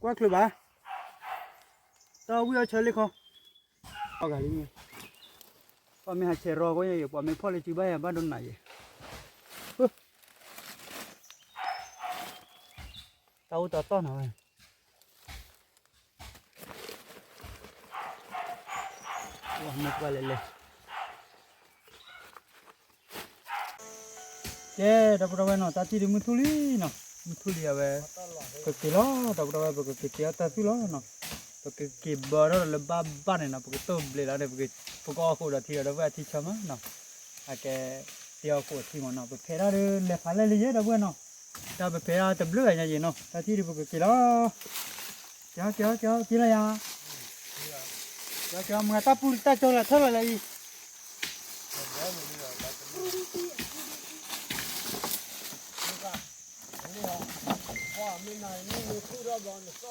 ကွၢ်ချုးဘၣ် တၢ်ဝံၣ်အီၣ်ဆၢလံခီ အီၣ်ဂၤလံ ပှၤမ့ၢ်ဟးဆဲးရီကိးညါယဲ ပှၤမ့ၢ်ဖီၣ်လၢစုဘၣ်ယၤဘၣ်ဒိနၤယဲ တၢ်အိၣ်တၢ်သီၣ်နၤဝဲ မ့ၢ်ကွၢ်လဲၤလဲၤ ကဲ ဒီပုၢ်ဒီဝဲၢ်နီၤ တၢ်ထံၣ်ဒုးမုၢ်ထူၣ်လံနီၤ မုၢ်ထူၣ်လံအဝဲ ကက့ၤလီၤ ဒီပုၢ်ဒီဝဲၢ် ပကက့ၤက့ၤအီၣ်တၢ်သွံၣ်လီၤနီၤ ပကက့ၤဘၢထီၣ်လၢဘၣ်ဘၣ်န့ၣ်နီၤ ပကတိၢ်ဘျဲးလီၤန့ၣ် ပကအီၣ်ဃိဒီးထံဒီး ဒီပုၢ်ဝဲၢ်အထံဆၢမးနီၤ အကဲ တအီၣ်ဃိအထံမးနီၤ ပဖဲးတၢ်ဒုးလဲၤဖးလဲၢ်လံယဲ ဒီပုၢ်ဝဲၢ်နီၤ တၢ်ပဖဲးတၢ်တဘျုးဂၤညါယဲနီၤ တၢ်ထံၣ်ဒုးပကက့ၤလီၤ က့ၤအီၤ က့ၤအီၤ က့ၤအီၤ က့ၤလီၤယၤ က့ၤအီၤ က့ၤအီၤ မုၢ်ဂၤတၢ်ပူၤတၢ်ကၠီလီၤ ထၢလီၤလၢအံၤ တ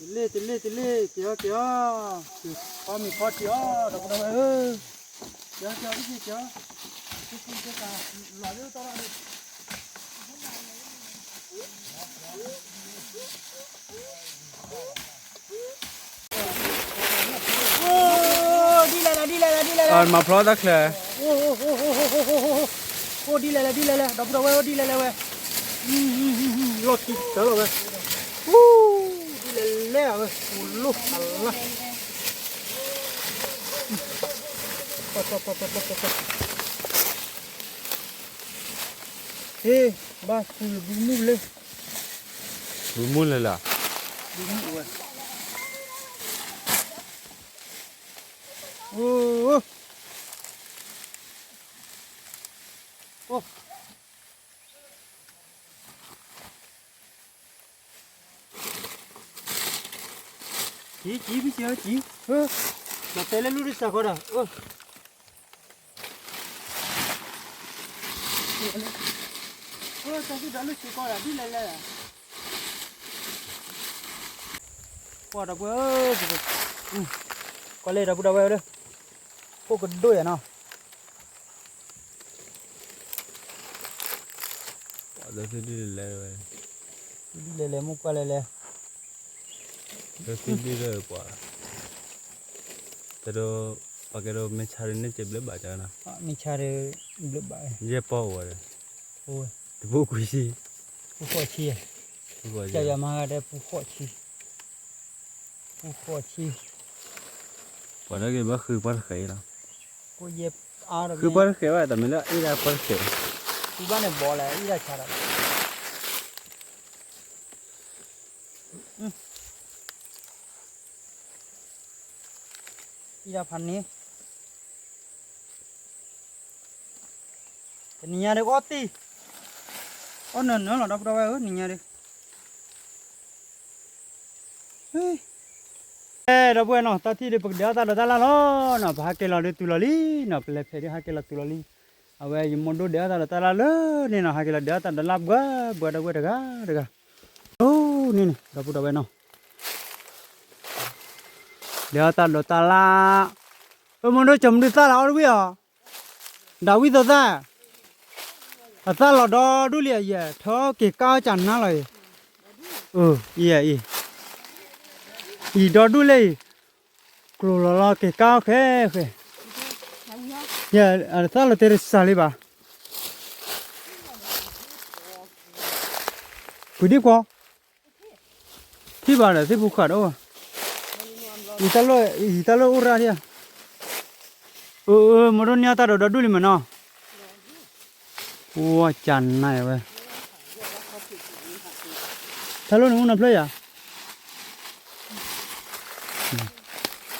လ့ၢ် တလ့ၢ် တလ့ၢ် က့ၤအီၤ က့ၤအီၤ ဖီမ့ၤဖီထံအီၤ ဒီပုၢ်ဒီဝဲၢ်ဧၢ က့ၤအီၤ က့ၤအီၤ က့ၤအီၤ လီၤလၢတၢ်ရၣ် အိၣ် ဒ်လဲၣ်လဲၣ် ဒ်လဲၣ်လဲၣ် ဒ်လဲၣ်လဲၣ် မၤဖျီတၢ်ချၢ အိၣ် ဒ်လဲၣ်လဲၣ် ဒ်လဲၣ်လဲၣ် ဒီပုၢ်ဒီဝဲၢ် အိၣ် ဒ်လဲၣ်လဲၣ်ဝဲ လီၢ်ခံတၢ်လီၤဝဲ အိၣ် ဒ်လဲၣ်လဲၣ်ဝဲ အိၣ်လိၣ်အလၢ် ဟ့ၣ် ဘၣ်သူၣ်ဘုမုၢ်လၢ ဘုမုၢ်ဝဲ အိၣ် အိၣ် ကံ ကံ ဖံဆံး ကံ ဒီးတဲလၢလူၢ်တစၢ်ဃီဒီး အိၣ် တၢ်သူၣ်ဒီးလူၢ်ဆံးကီးဒီး ဒ်လဲၣ်လဲၣ် ကွၢ်ဒီပုၢ်ဝဲၢ် ကွၢ်လၢဒီပုၢ်ဒီဝဲၢ်လၢ အိၣ်ကဒိၣ်ယၤနီၤ ပှၤလၢသုဒ်လဲၣ်လဲၣ်ဝဲ သုဒ်လဲၣ်လဲၣ် မိၢ်ကွၢ်လဲၣ်လဲၣ် လၢသုဒ်လဲၣ်ပှၤ တဲဒိး ပှၤကဲဒိးမ့ၢ်ဆါဒ်န့ၣ် ကဘျၢဘၣ်ကနီၤ မ့ၢ်ဆါဒ်ဘျၢဘၣ် ယဲၢ်ပီၢ်အိၣ်ဝဲဒီး တပူၤကွံာ်ဆံ ပူၤဃိးဆံ ကယၤမၤဂၤဒဲးပူၤဃိးဆံ ပူၤဃိးဆံ ပှၤလၢကဘၣ်ဃုပှၢ်တဃဲးလီၤ ဃုပှၢ်တဃဲးဝဲ တမ့ၢ်လၢအ့ၣ်ဒၣ်ပှၢ်တဃဲး ဃုဘၣ်န့ၣ်ဘီလဲၣ် အ့ၣ်ဒၣ်ဆါဒီး အံၤဒၣ်ဖးန့ၣ်, တနံၤညါဒုးအီၣ်တံၢ်, အီၣ်နၢၤနၢၤလီၤ ဒီပုၢ်ဒီဝဲၢ်ဧၢ နံၤညါဒုး, ဒီပုၢ်ဝဲၢ်နီၤ တၢ်ထံၣ်ဒုး ပကဒဲးအီၣ်တၢ်ဒိးတၢ်လၢ်လီၤနီၤ ပဟးက့ၤလီၤဒုးတုၤလီၤလံနီၤ ပလဲၤဖဲးဒုးဟးက့ၤလီၤတုၤလီၤလံ, အဝဲယမိၢ်ဒိၣ်ဒဲးအီၣ်တၢ်ဒိးတၢ်လၢ်လၢန့ၣ်နီၤ ဟးက့ၤလီၤဒဲးအီၣ်တၢ်ဒိးတၢ်လၢ်ဘှဲဘှဲ ဒီပုၢ်ဝဲၢ်တဂၤတဂၤ, အိၣ်န့ၣ်န့ၣ် ဒီပုၢ်ဒီဝဲၢ်နီၤ ဒဲးအီၣ်တၢ်ဒိးတၢ်လၢ်, အမိၢ်ဒိၣ် ကၠီမနုၤသၣ်လၢအီၣ်တဝံၣ်အီၤ, ဒၣ်ဝံၣ်သိသၣ်, အသၣ်လီၤဒီဒူၣ်လံယဲ ထၢက့ၤကါအီၣ်ကနါလီၤအံၤ, အံၤ, အံၤဒီဒူၣ်လံအံၤ, ကျိၤလီၤလီၤက့ၤကါအီၣ်ဃဲဃဲ, ယဲ အသၣ်လီၤတဲတစှၤလံဘၣ်, ကွံာ်ဒံကွီၤ ထံၣ်ဘၣ်ဒီးသ့ၣ်ဖိဃာ်ဒီး, ယတၢ်လၢအိၣ်ရၣ်ဒံဧါ, အၢ အၢ မိၢ်ဒိၣ်န့ၢ်အတၢ်ဒိးဒီဒူၣ်လံမ့ၢ်နီၤ, ဝါကနါဝဲ, တၢ်လီၢ်န့ၣ်အိၣ်နီဖျၢၣ်ယၤ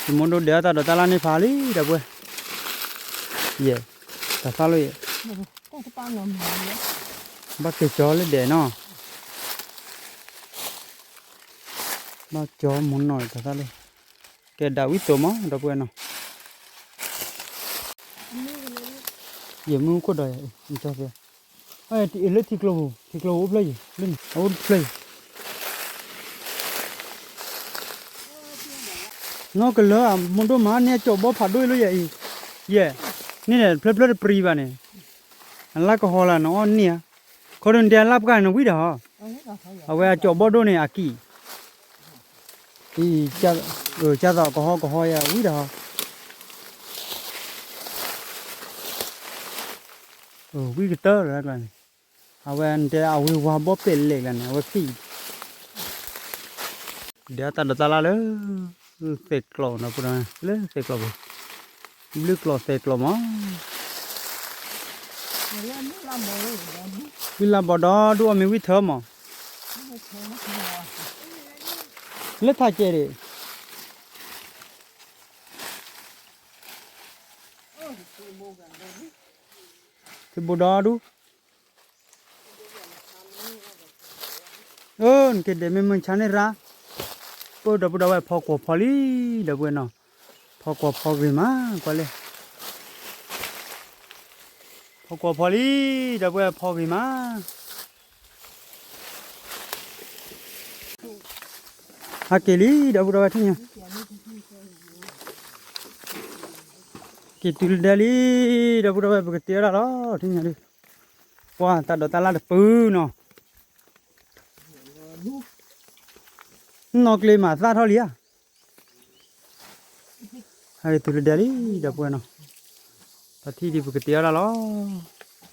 ယမိၢ်ဒိၣ်ဒဲးအီၣ်တၢ်ဒိးတၢ်လၢ်န့ၣ်ဖးလံ ဒီပုၢ်ဝဲၢ်, ယဲ, တၢ်သၣ်လီၤယဲ, ဘၣ်က့ၤကၠီလၢဒဲးနီၤ, ဘၣ်ကၠီမ့ၢ်နီၢ်တၢ်သၣ်လီၤ, ကဲဒၣ်ဝံၣ်သိမး ဒီပုၢ်ဝဲၢ်နီၤ, ယမုၢ်ခိၣ်ဒီးယၤ, လၢထံကျိပူၤ ထံကျိပူၤအိၣ်ဖျၢၣ်ယံၤ လၢန့ၣ် အအိၣ်တဖျၢၣ်ယံၤ နီၢ်ကလၢာ် မိၢ်ဒိၣ်မၤန့ၢ်အကၠီၤဘီဖးဒိၣ်အံၤလၢယဲအံၤ, ယဲ, န့ၣ်န့ၣ် ဖျၢၣ်ဖျၢၣ်တပျံၤဘၣ်န့ၣ်, အလၢကဟီလၢနအီၣ်န့ၢ်ဧါ, ခီဒုးနတဲအလၢပှၢ်န့ၣ်ဝံၣ်ဒီးဟီ, အဝဲအကၠီၤဘီဒိၣ်န့ၣ်အကံၣ်, ကၢ်သိးကဟီကဟီယၤဝံၣ်ဒီးဟီ, ဝံၣ်ကတၢၢ်လၢကျါန့ၣ်, အဝဲတဲအဝံၣ်ဝါဘီပဲာ်လဲၣ်ကျါန့ၣ် အဝဲကံၣ် ဒဲးတၢ်ဒိးတၢ်လၢ်လၢ သဲးကျိးနီၤ ပှၤလၢသဲးကျိးပူၤ, ဘျုးကျိးသဲးကျိးမး, ဝံၣ်လၢဘီဒီဒူၣ်အီၣ်မ့ၤဝံၣ်ထၢမး, လၢထးကဲဒံး, သုးဘိဒီဒူၣ် အၢ နက့ၤဒဲးမ့ၢ်မုၢ်ဆါန့ၣ်ရၣ်, ပၢ်ဒီပုၢ်ဒီဝဲၢ်ဖီကွီၤဖီလံ, ဒီပုၢ်ဝဲၢ်နီၤ, ဖီကွီၤဖီဂ့ၤမး, ကွၢ်လဲၣ်, ဖီကွီၤဖီလံ, ဒီပုၢ်ဝဲၢ်ဖီဂ့ၤမး, ဟးက့ၤလံ ဒီပုၢ်ဒီဝဲၢ်ထံၣ်ညါ, က့ၤတုၤလၢဒဲးလံ, ဒီပုၢ်ဒီဝဲၢ် ပကတဲဝဲဒၣ်လီၤ ထံၣ်ညါဒုး, ပှၤတၢ်ဒိးတၢ်လၢ်တပုၢ်နီၤ, နီၢ်ကျ့မးသၣ်ထီၣ်လံဧါ, ဟဲက့ၤတုၤလၢဒဲးလံ ဒီပုၢ်ဝဲၢ်နီၤ, တၢ်ထံၣ်ဒုးပကတဲဝဲဒၣ်လီၤ, ဒီးဆံၣ်ဒီးထီၣ်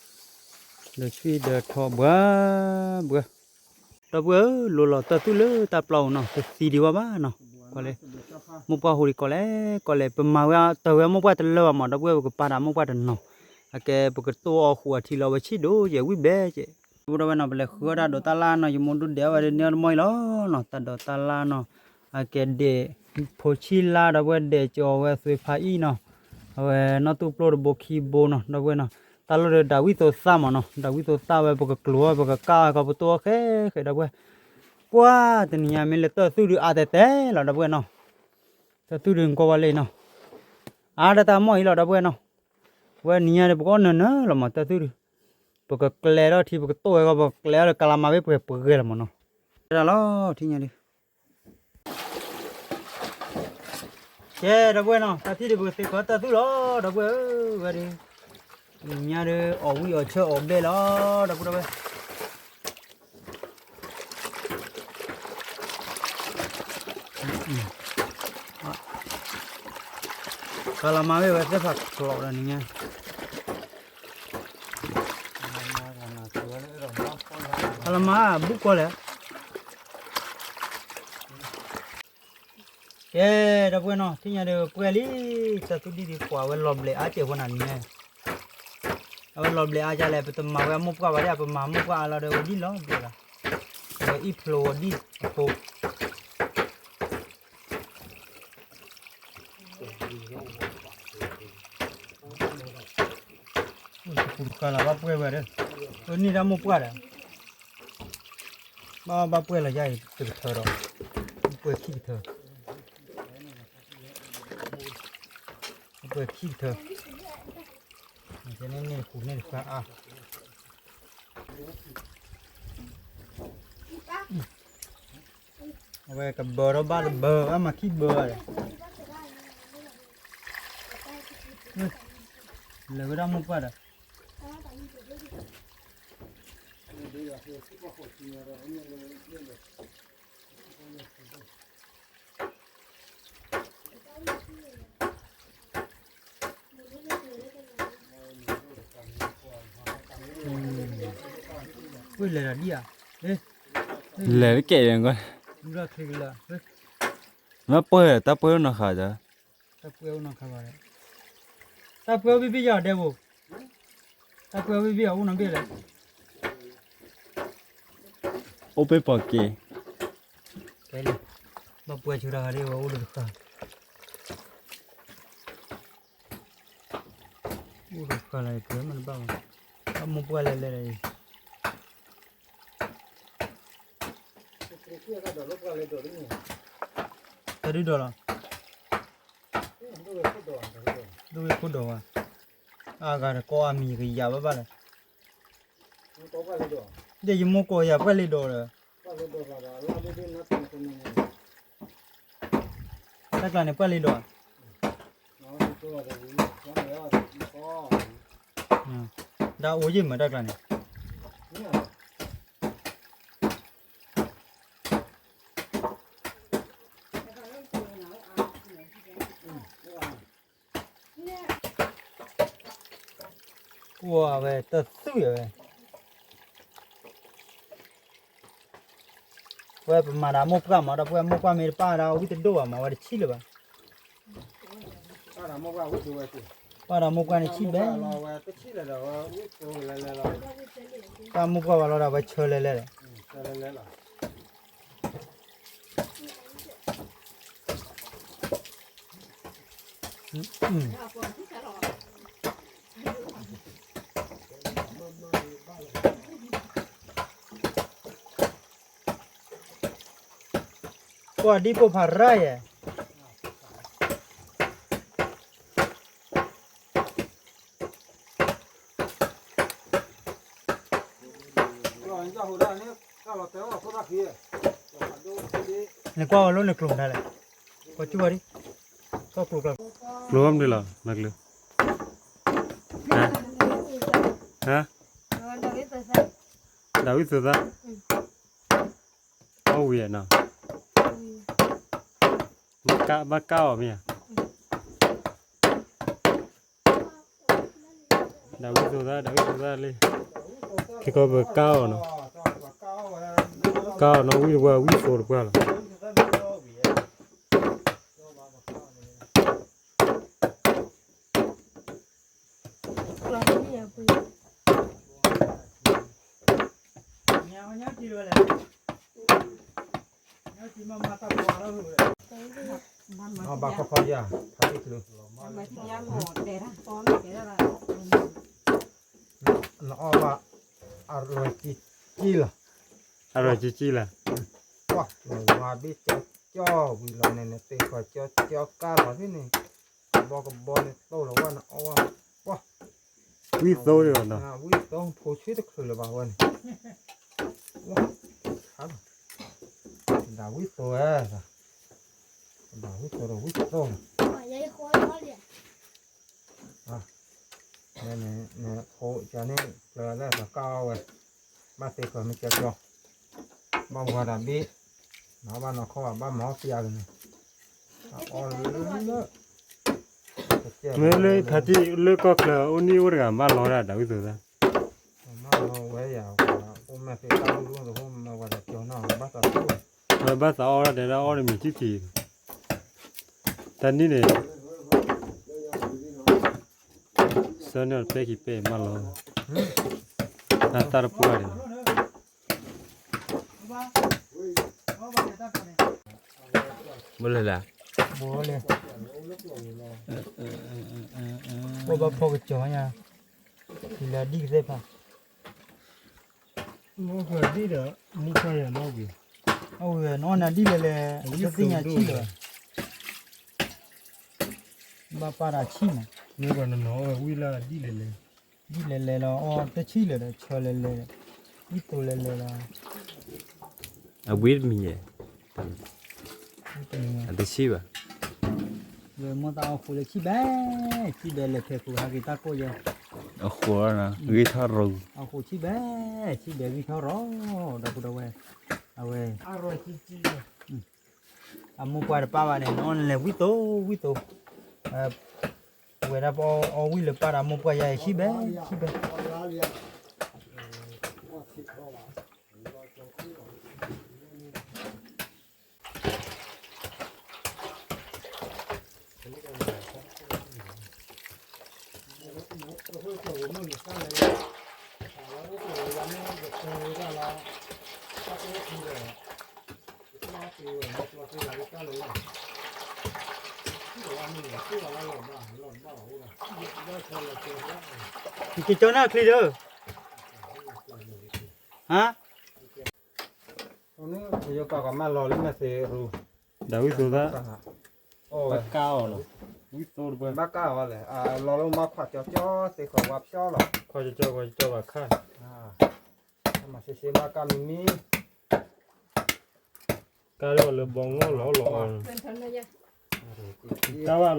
ဘှၢဘှၢ ဒီပုၢ်ဝဲၢ်ဧၢ, လိၤလီၤတၢ်သူၣ်လၢတၢ်ပျီအအိၣ်နီၤ, တသံဒံးဝဲဘၣ်နီၤ, ကွၢ်လဲၣ်, မိၢ်ပှၢ်ဟူးဒံးကီးလဲၣ်, ကီးလဲၣ်, ပမၤဝဲတၢ်ဝဲမိၢ်ပှၢ်တလၢဘၣ်မး, ဒီပုၢ်ဝဲၢ် ပကပာ်တၢ်မိၢ်ပှၢ်တနီၤ, အကဲပကတိၢ်အီၤဃိးအထံလီၤဝဲဆံးဒိၣ်ယဲၢ်ဝံၣ်ဘဲကဲး, ဒီပုၢ်ဒီဝဲၢ်နီၤ, ပလဲၤဃုအီၣ်တၢ်ဒိးတၢ်လၢ်နီၤ, ယမိၢ်ဒိၣ်ဒဲးဝဲဒၣ်န့ၣ်တမီၢ်အံၤလီၤနီၤ, တၢ်ဒိးတၢ်လၢ်နီၤ, အကဲဒဲး, ဖိဆံၣ်လါ ဒီပုၢ်ဝဲၢ် ဒဲးကၠီၤဝဲသွ့ဖးအံၣ်နီၤ, အဝဲနီၢ်သူၣ်ပျိၢ်တဘိခံဘိနီၤ, ဒီပုၢ်ဝဲၢ်နီၤ, တၢ်လီၢ်ဒီးဒၣ်ဝံၣ်သိသၣ်မးနီၤ, ဒၣ်ဝံၣ်သိသၣ်ဝဲ ပကကျိၤဝဲ ပကကၣ်ဝဲ ကီးပတိၢ်အီၤဃဲဃဲ ဒီပုၢ်ဝဲၢ်, ကွၢ်တနံၤညါမ့ၢ်လၢတၢ်သူၣ်ဒုးအါတဲတဲလီၤ ဒီပုၢ်ဝဲၢ်နီၤ, တၢ်သူၣ်ဒုးနကွၢ်ဝဲလၢနီၤ, အါဒၣ်တၢ်မီၢ်အံၤလီၤ ဒီပုၢ်ဝဲၢ်နီၤ, ဝဲနံၤညါဒီး ပကအီၣ်နၢၤနၢၤလီၤမး တၢ်သူၣ်ဒုး, ပကကျဲၤထီၣ်ထံ ပကတိၢ်ဝဲကီး ပကကျဲၤထီၣ်ဒီးကလးမးဝဲပှဲၤပှဲၤလီၤမးနီၤ, တဲဒၣ်လီၤ ထံၣ်ညါဒုး ကဲ ဒီပုၢ်ဝဲၢ်နီၤ, တၢ်ထံၣ်ဒုး ပကသ့ၣ်ကီးတၢ်သူၣ်လီၤ ဒီပုၢ်ဝဲၢ်ဧၢ, ဝဲဒုး, နံၤညါဒုး အီၣ်ဝံၣ်အီၣ်ဆၢအီၣ်ဘဲလီၤ ဒီပုၢ်ဝဲၢ်, ကလးမးဝဲ ဝဲသ့ၣ်ဖးကျိးဒီးနံၤညါ ကလးမး ဘူးကွၢ်လဲၣ်, ကဲ ဒီပုၢ်ဝဲၢ်နီၤ, ထံၣ်ညါဒီး ပှဲၤလံ, တၢ်သူၣ်ဒံၣ်ဒုး ပှၤဝဲလီၤဘျဲးအါကဲးဖိနၤနံၤညါ, အဝဲလီၤဘျဲးအါကလဲၣ်, ပတမၤဝဲအမိၢ်ပှၢ်ဘၣ်ဒီး ပမၤမိၢ်ပှၢ်အါလီၤဒီး ဝဲဒ်လီၤဘျဲးလီၤ, ဝဲအံၣ်ဖျိဝဲဒ်အဖိ က တဃၢလီၤ ဘၣ်ပှဲၢ်ဝဲဒီး, အန့ၢ်ဒၣ်မိၢ်ပှၢ်ဒီး, ဘၣ် ဘၣ်ပှဲၢ်လီၤယၤအံၤတကထၢဒီး, ပှဲၢ်ခံကထၢ, ပှဲၢ်ခံကထၢ, န့ၣ်န့ၣ်ဃုာ်န့ၢ်တဃၢအါ, အဝဲကဘၢထီၣ်ဘၣ်တဘၢ ဘၣ်မၤခံဘၢဒီး, လဲၤဝဲဒၣ်မိၢ်ပှၢ်ဒီး, ဝဲလဲၤဒီးဒ်ဧါ, လဲၤတကဲၢ်, မ့ၢ်ပှဲၢ် တၢ်ပှဲၢ်အိၣ်နီၢ်ဃာ်ဒီး, တၢ်ပှဲၢ်အိၣ်နီၢ်ဃာ်ဘၣ်, တၢ်ပှဲၢ်အိၣ်ဘံၣ်ဘံၣ်ယၤဒဲးဘိ, တၢ်ပှဲၢ်အိၣ်ဘံၣ်ဘံၣ်အအိၣ်နီတဘ့ၣ်လဲၣ်, အိၣ်ဘ့ၣ်ပိာ်က့ၤ, ကဲလံ, ဘၣ်ပှဲၢ်ဆၢတၢ်ဂၤဒ်ဝဲအိၣ်ဒီးတဃၢ, အိၣ်ဒီးတဃၢလၢပှဲၢ်မ့ၢ်တဘၣ်ဘၣ်, ဘၣ်မိၢ်ပှၢ်လဲၤလဲၤဒီးအံၤ တၢ်ဒုးဒီးလီၤ, ဒိၣ်ဝဲခိၣ်ဒီးဝဲ, အဂၤတကိးအမံၤကယၤဘၣ်ဘၣ်လီၤ, ဒ်ယမိၢ်ကိးယၤပှၢ်လ့ၤဒီးဒီး, တၢ်ကျါန့ၣ် ပှၢ်လ့ၤဒီး, ဒ်အိၣ်ယံၤမးတၢ်ကျါန့ၣ် ကွၢ်ဝဲတၢ်သူၣ်ယၤဝဲ, ပဝဲပမၤဒၣ်မိၢ်ပှၢ်မးဒီး ပဝဲမိၢ်ပှၢ်မ့ၢ်တပၢ်ဒၣ်ဝံၣ်တဒိၣ်ဘၣ်မး ဝဲတဆံၣ်လၢၤဘၣ်, ပၢ်ဒီးမိၢ်ပှၢ်န့ၣ်ဆံၣ်ဘဲ, ပၢ်မိၢ်ပှၢ်ဝဲလီၤဒီး ဝဲဆၢလဲၤလဲၤဒီး ကွၢ်ဒ်ပိၢ်ဖးရၢ်ယဲ, နကွၢ်ဝဲလၢနကျိၤမတၤလဲၣ်, ကွၢ်ကၠူၣ်ဝဲဒၣ်, ကီၢ်ကျိၤကျါ, ကျိၤမနုၤလီၤ နကျိၤ, ဟါ, ဒၣ်ဝံၣ်သိသၣ်, အီၣ်ဝံၤနီၤ, ဘၣ်ကၢ်အီၤမ့ၢ်ဧါ, ဒၣ်ဝံၣ်သိသၣ် ဒၣ်ဝံၣ်သိသၣ်လံ, ခဲကီးပကၢ်အီၤနီၤ, ကၢ်အီၤနီၤ ဝံၣ်တပှၢ် ဝံၣ်သိတပှၢ်လီၤ. ဘၣ်ခီခီယၤ ဖးတံၢ်ချုး, နအီၣ်ဘၣ် အရၢၢ်ကံကံလီၤ, အရၢၢ်ကံကံလီၤ, ပှၤနဝၤဘ့ၣ်ကၠီကၠီဝံၤလီၤန့ၣ် နသ့ၣ်ဃီၤကၠီကၠီကါလီၤဖဲန့ၣ်, ကဘီကဘီန့ၣ်တိၢ်လီၤဝဲ နအီၣ်ဝဲ, ပှၤ ဝံၣ်သိဒီးနီၤ, ဝံၣ်သိဖိဆံတချုးလၢၤဘၣ်ဝဲန့ၣ်, ဝါ, ဒၣ်ဝံၣ်သိဝဲ, ဒၣ်ဝံၣ်သိဒီးဝံၣ်သိလီၤ. န့ၣ် ဖိကန့ၣ် ကျၢၤလၢသးကါအီၣ်ဝဲ, ဘၣ်သ့ၣ်ဃီၤမ့ၢ်ကၠီကၠီ, ဘၣ်ဝါဒၣ်ဘ့ၣ်, နဘၣ်နီၢ်ခီဘၣ် ဘၣ်မၤအီၣ်ပျးကန့ၣ်, အီၣ်လၢ မ့ၢ်လၢဖးတံၢ်လၢကီၢ်ချၢ အိၣ်နံၣ်အိၣ်တဂၤ ဘၣ်လီၤဒၣ် ဒၣ်ဝံၣ်သိသၣ်, မၤလီၤဝဲယၤ, အိၣ်မဲာ်သ့ၣ်တၢ်လူၢ်လူၢ်တဟိၣ် မၤဝဲဒၣ်ကၠီနီၢ် ဘၣ်သးသူၣ်, ဝဲဘၣ်သးအီၣ်ဒၣ်တဲဒၣ်အီၣ်တမံၤထံၣ်ထံၣ်, တၢ်နံၣ်န့ၣ် ဆၢန့ၢ်အီၤတပဲခံပဲမးလီၤ, အသၣ်တပှၢ်န့ၣ်, ဘိလဲၣ်လဲၣ်, ဘိလဲၣ်, ဘိဘၣ်ဖီကစီၤညါ, လၢဒ်ကသ့ၣ်ဖး, မ့ၢ်ကွၢ်ဒ်ဒီး မ့ၢ်ကွၢ်ယၤနီၣ်ဝံၤ, အဝဲနီၣ်နၤဒ်လဲၣ်လဲၣ်, တသ့ၣ်ညါဆံၣ်လၢၤဘၣ်, ဘၣ်ပာ်တၢ်ဆံၣ်မး, မ့ၢ်ကွၢ်နနီၣ်အီၣ်ဝံၤလၢဒ်လဲၣ်လဲၣ်, ဒ်လဲၣ်လဲၣ်လီၤ, အီၣ်တဆံၣ်လၢၤဒီး ဆၢလဲၣ်လဲၣ်, ဒ်သိးလဲၣ်လဲၣ်လီၤ, အဝံၤတမံၤယဲၢ်, အတဆံၣ်ဘၣ်, ဝဲမိၢ်သးအီၣ်ဃိးလၢဆံၣ်ဘဲ, ဆံၣ်ဘဲလဲၤဖဲးခိၣ်ဟးက့ၤတၢ်ကိၢ်ယဲၢ်, အဃိးလီၤနီၤ ဂံၢ်ထီၣ်ရူၤ, အဃိးဆံၣ်ဘဲ, ဆံၣ်ဘဲဂံၢ်ထီၣ်ရီၤ, ဒီပုၢ်ဒီဝဲၢ်, အဝဲ, အမိၢ်ပှၢ်တပၢ်ဘၣ်န့ၣ် နီၢ်လဲၤဝံၣ်သိးဝံၣ်သိး, ဝဲဒၣ်ပအီၣ်ဝံၣ်လၢပၢ်ဒီးမိၢ်ပှၢ်ယါအံၤဆံၣ်ဘဲ, ဆံၣ်ဘဲ ကကၠီန့ၣ်အချံဒီး, ဟါ, ယပာ်ကမၣ်လီၤလံမ့ၢ်သ့ရူ, ဒီးဝံၣ်သိးသၢ, ဘၣ်ကါအီၤလီၤ, ဝံၣ်သိးတပှဲၤ, ဘၣ်ကါအီၤလဲၣ်, လီၤလၢမၤခွါကၠီကၠီသ့ဃီၤဝါဖျီလီၤ, ခွါကၠီကၠီ ခွါကၠီဘၣ်ခါ, မၤရှဲရှဲဘၣ်ကါမံၤမံၤ ကါလၢအီၤလၢဘီငိၣ်လီၤလီၤအီၤ, ကါဘၣ်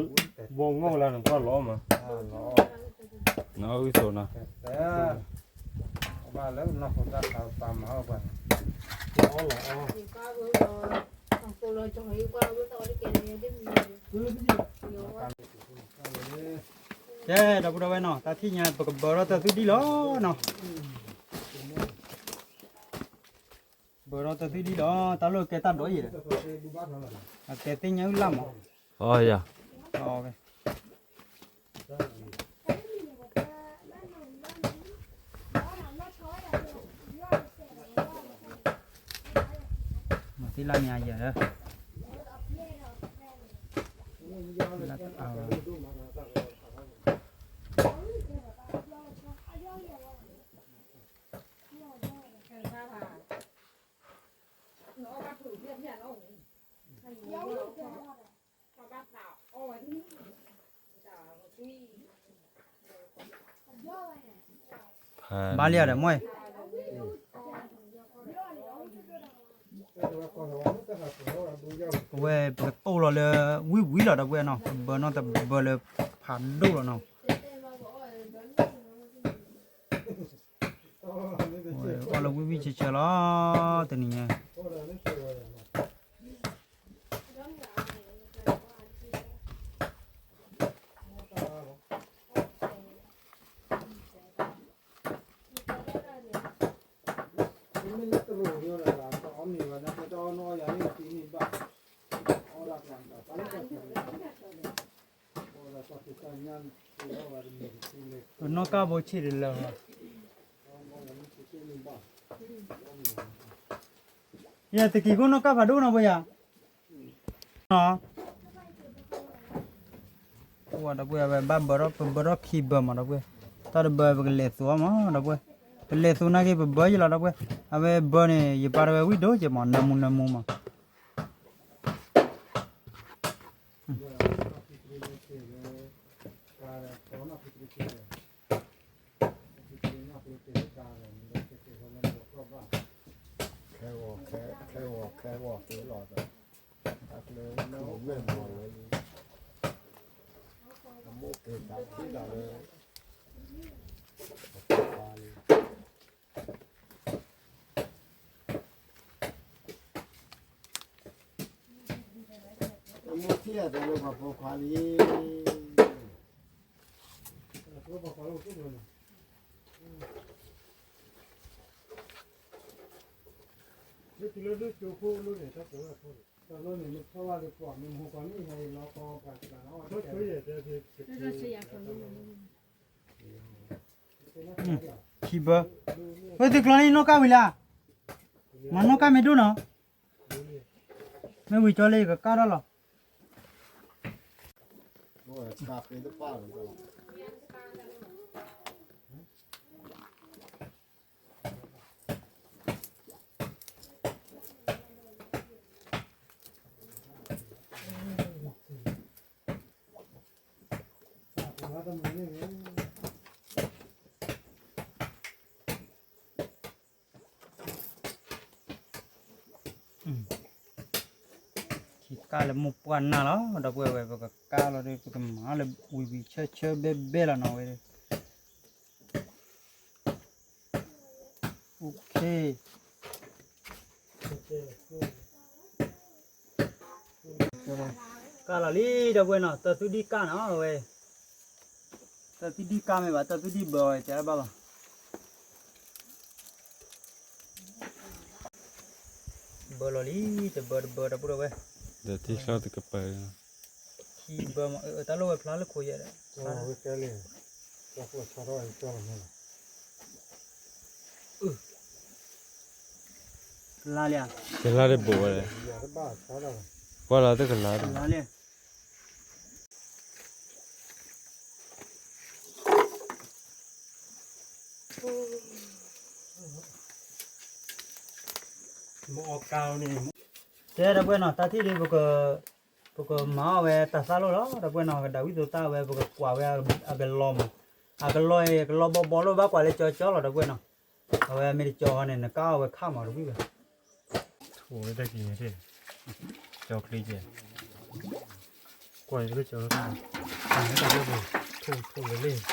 ဘီငိၣ်လၢနကွၢ်လီၤမး, နအီၣ်ဝံၣ်သိးနီၤ, ဘၣ်လၢနီၢ်ခိတၢ်သးပာ်မၤအီၣ်ပှၤ, လီၤအီၣ်လီၤအီၣ် ကဲ ဒီပုၢ်ဒီဝဲၢ်နီၤ တၢ်ထံၣ်ညါ ပကဘၢထီၣ်တၢ်သုဒ်လီၤနီၤ, ဘၢထီၣ်တၢ်သုဒ်လီၤ တၢ်လီၢ်ကဲတၢ်ဒိးယံၤဒီး အကဲသ့ၣ်ညါအုၣ်လၢ်မး, အီယၤ မၤသ့လၢမ့ၢ်အယၤလၢ လၢတအါဘၣ် ဘၣ်လံဒီးမ့ၢ် အဝဲပကတိၢ်လီၤလၢ ဝံၣ်ဝံၣ်လီၤ ဒီပုၢ်ဝဲၢ်နီၤ ပဘၢနီၢ်တဘၢလၢ ဖးဒိၣ်လီၤနီၤ အီၣ်လၢဝံၣ်ဝံၣ်ဆၢဆၢလီၤ တနံၤညါ ပနီၢ်ကါဘိဆံးတလၢာ်ဘၣ် ယတကံၤခိၣ်နီၢ်ကါဖးဒိၣ်နီၤပယၤ ဒီပုၢ်ဝဲၢ် ဘၣ်ဘၢထီၣ် ပဘၢထီၣ်ခံဘၢမး ဒီပုၢ်ဝဲၢ် တၢ်တဘၢပကလဲၤသိးမး ဒီပုၢ်ဝဲၢ် ပလဲၤသိးနာ်က့ ပဘၢယလီၤ ဒီပုၢ်ဝဲၢ် အဝဲဘၢန့ၣ် ယပၢ်တဝဲဝံၣ်ဒိၣ်က့ၤမး နၢမူနၢမူမး ခဲဂီၤခဲဂီၤခဲဂီၤက့ၤလီၤဒီး အကျဲထူၣ်ဝဲၢ်မီၤလၢလံ အမိၢ်က့ၤသးထံၣ်ဒီးလၢ အဖိခွါလံ အမိၢ်ထံၣ်အသးလၢပှၤဖိခွါလံ ခံဘၢ ဝဲသုကျီန့ၣ်နီၢ်ကါဝံၤလၢ မၤနီၢ်ကါမ့ၢ်ဒိၣ်နီၤ မ့ၢ်ဝံၤကၠီလၢယကကါထီၣ်လီၤ ဆါဃ့တပၢ်လီၤ ခံကၢ်လၢမိၢ်ပှၢ်နၢ်လီၤ ဒီပုၢ်ဝဲၢ် ပကကၢ်လီၤဒီး ပကမၤလၢဝံၤဝံၤဆၢဆၢဘဲဘဲလီၤနီၤဝဲ ကၢ်လီၤလံ ဒီပုၢ်ဝဲၢ်နီၤ တၢ်သူၣ်ဒံၣ်ကၢ်နီၤဝဲ တၢ်သူၣ်ဒံၣ်ကၢ်မ့ၢ်ဘၣ် တၢ်သူၣ်ဒံၣ်ဘၢအီၤ ကဘၣ်ဘၣ် ဘၢလီၤလံ တဘၢတဘၢ ဒီပုၢ်ဝဲၢ် ဒီးထံချီတကပၤ ခံဘၢမး တၢ်လိၣ်ဝဲဖျါလၢခိယဲၢ်ဒီး ကလါလံဧါ ကလါတဘိးဝဲလဲၣ် ကွၢ်လီၤတကလါဒီး ကလါလံ ကဲ ဒီပုၢ်ဝဲၢ်နီၤ တၢ်ထံၣ်ဒ် ပကမၤအီၣ်ဝဲတၢ်သၣ်လိၣ်လီၤ ဒီပုၢ်ဝဲၢ်နီၤ ကဒၣ်ဝံၣ်သိသၣ်ဝဲ ပကကွၢ်ဝဲအကလီမး အကလီအံၤ ကလီဘီဘီလိၣ် ဘၣ်ကွၢ်လၢကၠီကၠီလီၤ ဒီပုၢ်ဝဲၢ်နီၤ အဝဲမ့ၢ်တကၠီန့ၣ် နကၢ်အီၣ်ဝဲခါမး တဝံၣ်ဘၣ် ထိၣ်ဝဲတၢ်ကံၤန့ၣ် ကၠီချ့ကဲ ကွၢ်လၢကၠီ ထိၣ်ထိၣ်လၢလ့ ဝ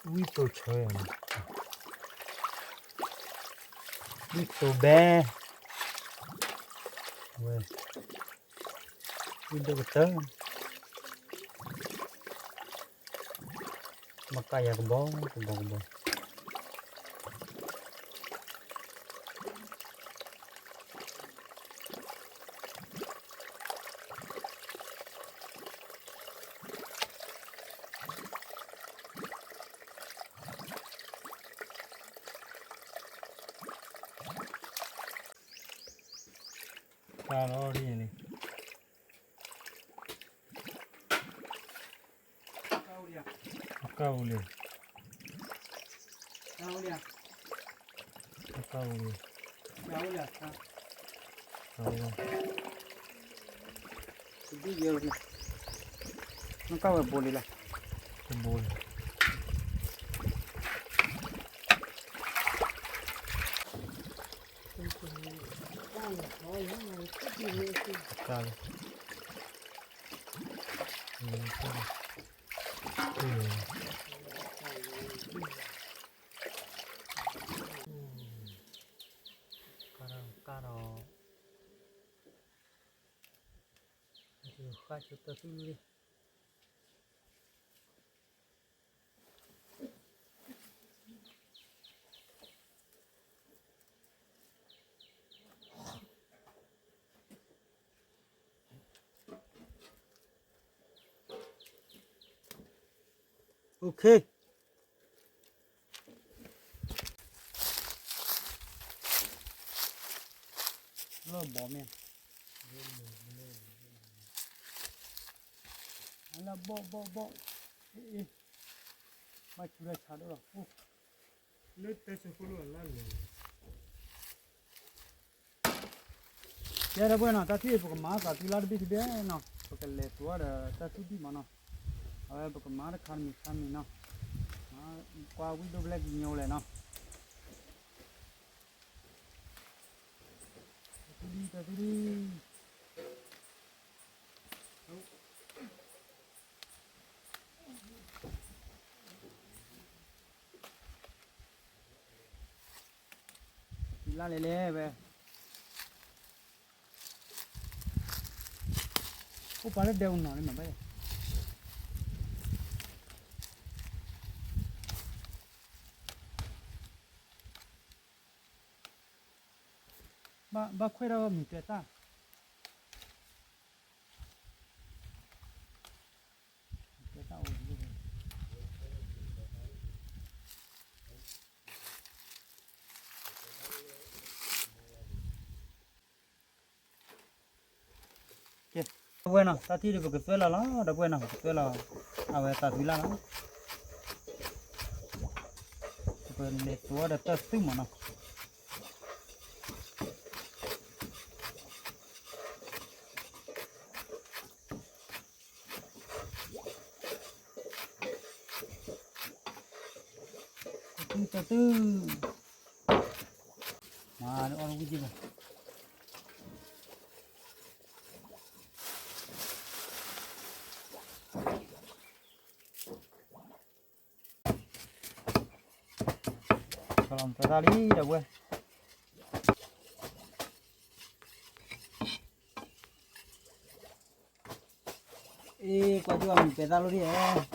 ံၣ်တိၤဆၢယၤန့ၣ် ဝံၣ်တိၤဘဲ ဝဲ ဝံၣ်ဒိၣ်ကတၢၢ် ဘၣ်ကၢ်ယၤကဘီ ကဘီကဘီ ကၢ်လီၤဒ်န့ၣ် အကၢ်အိၣ်လံ အကၢ်အိၣ်လံ နကၢ်ဝဲဘိလံလီၤ တဘိလံ ကၢ်လံ ကၢ်ဒီး ကၢ်ဒီး ဃၣ်ဆိတၢ်သူၣ်လံ OK လၢဘီမ့ၢ် လၢဘီဘီဘီ အ့ အ့ ဘၣ်ဆူၣ်လၢဆါဒိၣ်လီၤ လၢတဲစိခိၣ်လိၣ်အလၢ်န့ၣ် ကဲ ဒီပုၢ်ဝဲၢ်နီၤ တၢ်ထံၣ် ပကမၤသးသုလၢတဘ့ၣ်တဘ့ၣ်နီၤ ပကလဲၤသီဒီးတၢ်သူၣ်ဒံၣ်မးနီၤ အဝဲပကမၤတခါတမံၤခါတမံၤနီၤ ကွၢ်ဝံၣ်ဒိၣ်ဘျဲၣ်ကညိလဲၣ်နီၤ တၢ်သူၣ်ဒံၣ် တၢ်သူၣ်ဒံၣ် လၢလဲၤလဲၤဝဲ အိၣ်ပာ်လၢဒဲအိၣ်နီၤလံမးဘၣ်ယၤ ဘၣ်ခွဲးထီၣ်မုၢ်ကဲတၢ် ကဲတၢ်အိၣ် ကဲ ဒီပုၢ်ဝဲၢ်နီၤ တၢ်ထံၣ်ဒီးပကသွဲလီၤလီၤ ဒီပုၢ်ဝဲၢ်နီၤ ပကသွဲလီၤ အဝဲသးသံလၢ်လီၤ ပကလဲၤသီဒီးတၢ်သူၣ်မးနီၤ တၢ်သု, မၤအီၣ်တဝံၣ်က့ၤဘၣ်. ကလီၤမုၢ်ပဲတၢ်လံ ဒီပုၢ်ဝဲၢ်. အ့ ကွၢ်ကၠိမုၢ်ပဲတၢ်လိၣ်ဒံးဧါ.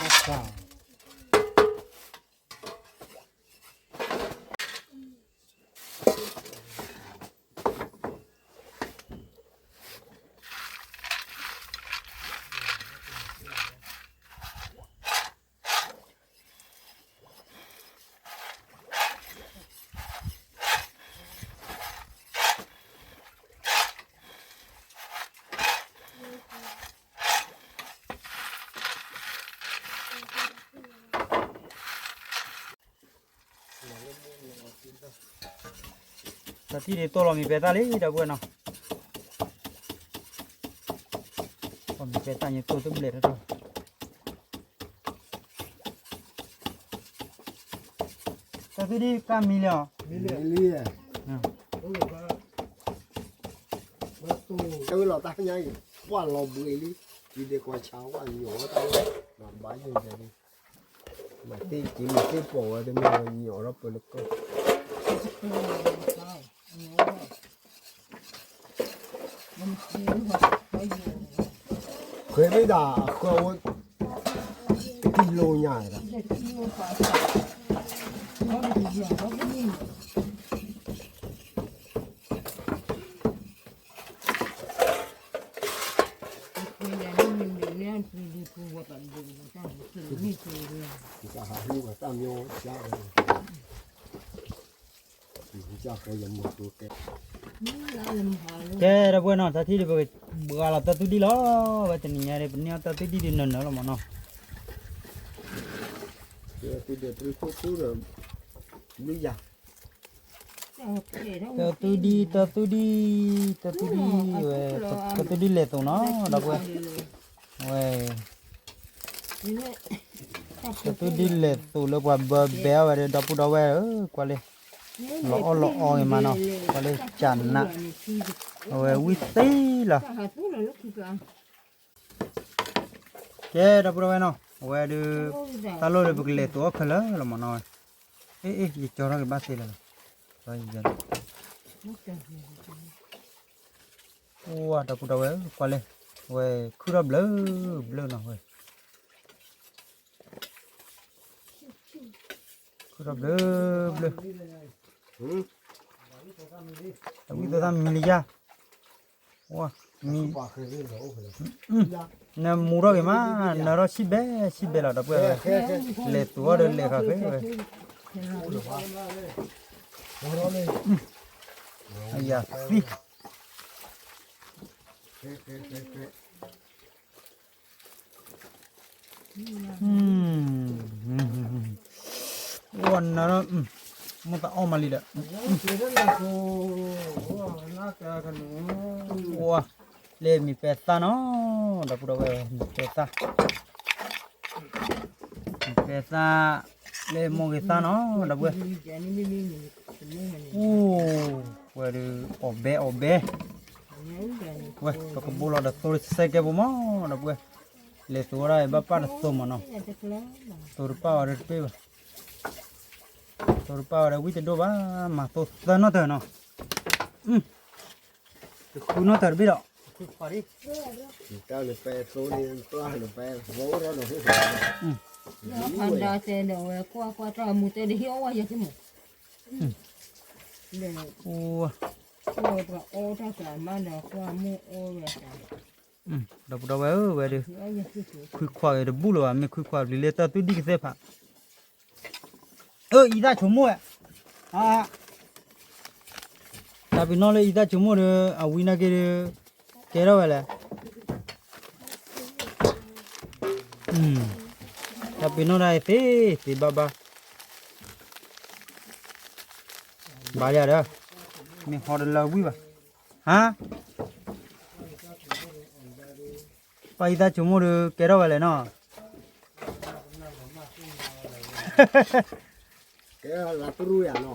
တၢ်ထံၣ်ဒ်တိၢ်လီၤမံၤပဲတၢ်လံ ဒီပုၢ်ဝဲၢ်နီၤ. မံၤပဲတၢ်ညါတိၢ်တဘျဲၣ်ထီၣ်ထီၣ်. တၢ်သုဒ်ကါမံၤလံဧါ. မံၤလံ, တဝဲလီၤတၢ်ညါအံၤ, ကွၢ်လီၤဘှံးလံ, ဒ်ဒဲးကွၢ်ဆါဝဲညိးဝဲတၢ်လီၤ, ဘၣ်ယိၣ်ဒဲးလံ, မၤသ့က့ၤမၤသ့ပိာ်ဝဲတမ့ၢ်ဝဲညိးထီၣ်ပၢလၢကီၢ် ဃဲၤမ့ၢ်ဒၣ်အဃၢၤဝဲ တကံလိညါဒၣ်. ကဲ ဒီပုၢ်ဝဲၢ်နီၤ, တၢ်ထံၣ်ဒ်ပကဘှါလီၤတၢ်သူၣ်ဒံၣ်လီၤ, ဝဲတနံၤညါဒ် ပန့ၢ်အီၣ်တၢ်သူၣ်ဒံၣ်ဒ်နၢၤနၢၤလီၤမးနီၤ. တၢ်သူၣ်ဒံၣ် တၢ်သူၣ်ဒံၣ် တၢ်သူၣ်ဒံၣ် တၢ်သူၣ်ဒံၣ်ဝဲ, တၢ်သူၣ်ဒံၣ်လဲၤသိးနီၤ ဒီပုၢ်ဝဲၢ်, ဝဲ တၢ်သူၣ်ဒံၣ်လဲၤသိးလၢပှၤဘၢဘဲအီၤဝဲဒီး ဒီပုၢ်ဒီဝဲၢ်ဧၢ, ကွၢ်လၢ လီၤအီၣ်လီၤအီဂ့ၤမးနီၤ, ကွၢ်လၢကၢ်နး, အဝဲဝံသ့လီၤ. ကဲ ဒီပုၢ်ဒီဝဲၢ်နီၤ, အဝဲဒုး တၢ်လိၣ်ဒီးပကလဲၤသိးအီၣ်ခဲလၢာ်လီၤမးနီၤ, အ့ အ့ ယကၠီထီၣ်က့ၤဘၣ်သ့လၢၤလီၤ, အိၣ် ဒီပုၢ်ဒီဝဲၢ် ကွၢ်လၢ ဝဲခုၣ်ထီၣ်ဘျၢဘျၢနီၤဝဲ ခုၣ်ထီၣ်ဘျၢဘျၢ, တၢ်ဝံၣ်သီတၢ်မံၤလံယါ, မံၤ, နမူထီၣ်က့ၤမး, နၢထီၣ်ဆံၣ်ဘဲဆံၣ်ဘဲလီၤ ဒီပုၢ်ဝဲၢ်, လဲၤသူၣ်အီၣ်ဒီးလဲၤဃာ်ဖဲဝဲ, အယၤသံ အိၣ်နၤ, မ့ၢ်သးအီၣ်မးလံဒီး, အိၣ်, လၢမံၤပဲသၣ်နီၤ, ဒီပုၢ်ဒီဝဲၢ် မံၤပဲသၣ်, မံၤပဲသၣ်, လၢမိၢ်ဂ့ၤသၣ်နီၤ ဒီပုၢ်ဝဲၢ်, အိၣ်, ဝဲဒီးအီၣ်ဘဲအီၣ်ဘဲ, ဝဲ ပကဘိလီၤဒီးသိတစဲးကဲပူၤမး ဒီပုၢ်ဝဲၢ်, လဲၤသိးဝဲဒၣ်အံၤဘၣ်ပၢ်တသိမးနီၤ, သိတပၢ်ဝဲဒီးတပ့ၢ်ဘၣ်, သိတပၢ်ဝဲဒီးဝံၣ်တဒိၣ်ဘၣ်, မၤသိသၢနီတၢၤနီၤ, တဃုနီတၢၤတဘ့ၣ်ဒီး, တၢ်လၢပဲသိန့ၣ်, ဒီပုၢ်ဒီဝဲၢ်ဧၢ, ဝဲဒီး, ခွံခွါဂ့ၤတဘူၣ်လၢၤဘၣ်, မ့ၢ်ခွံခွါပျံၤလၢတၢ်သူၣ်ဒံၣ်ကသ့ၣ်ဖး, အၢ အံသၣ်ဆိမိၣ်ဝဲ, တၢ်ပ့ၤနီၣ်လၢအံသၣ်ဆိမိၣ်ဒီး အဝံနာ်က့ဒီး ကဲထီၣ်ဝဲလဲၣ်, တၢ်ပ့ၤနီၣ်ဒၣ်အံၤသ့သ့ဘၣ်ဘၣ်, ဘၣ်ယၤဒီး, မ့ၢ်ဟီတလၢဝံၣ်ဘၣ်, ဟါ, ပှၤအံသၣ်ဆိမိၣ်ဒီး ကဲထီၣ်ဝဲလဲၣ်နီၤ, ကဲလၢတရူၢ်ယၤနီၤ.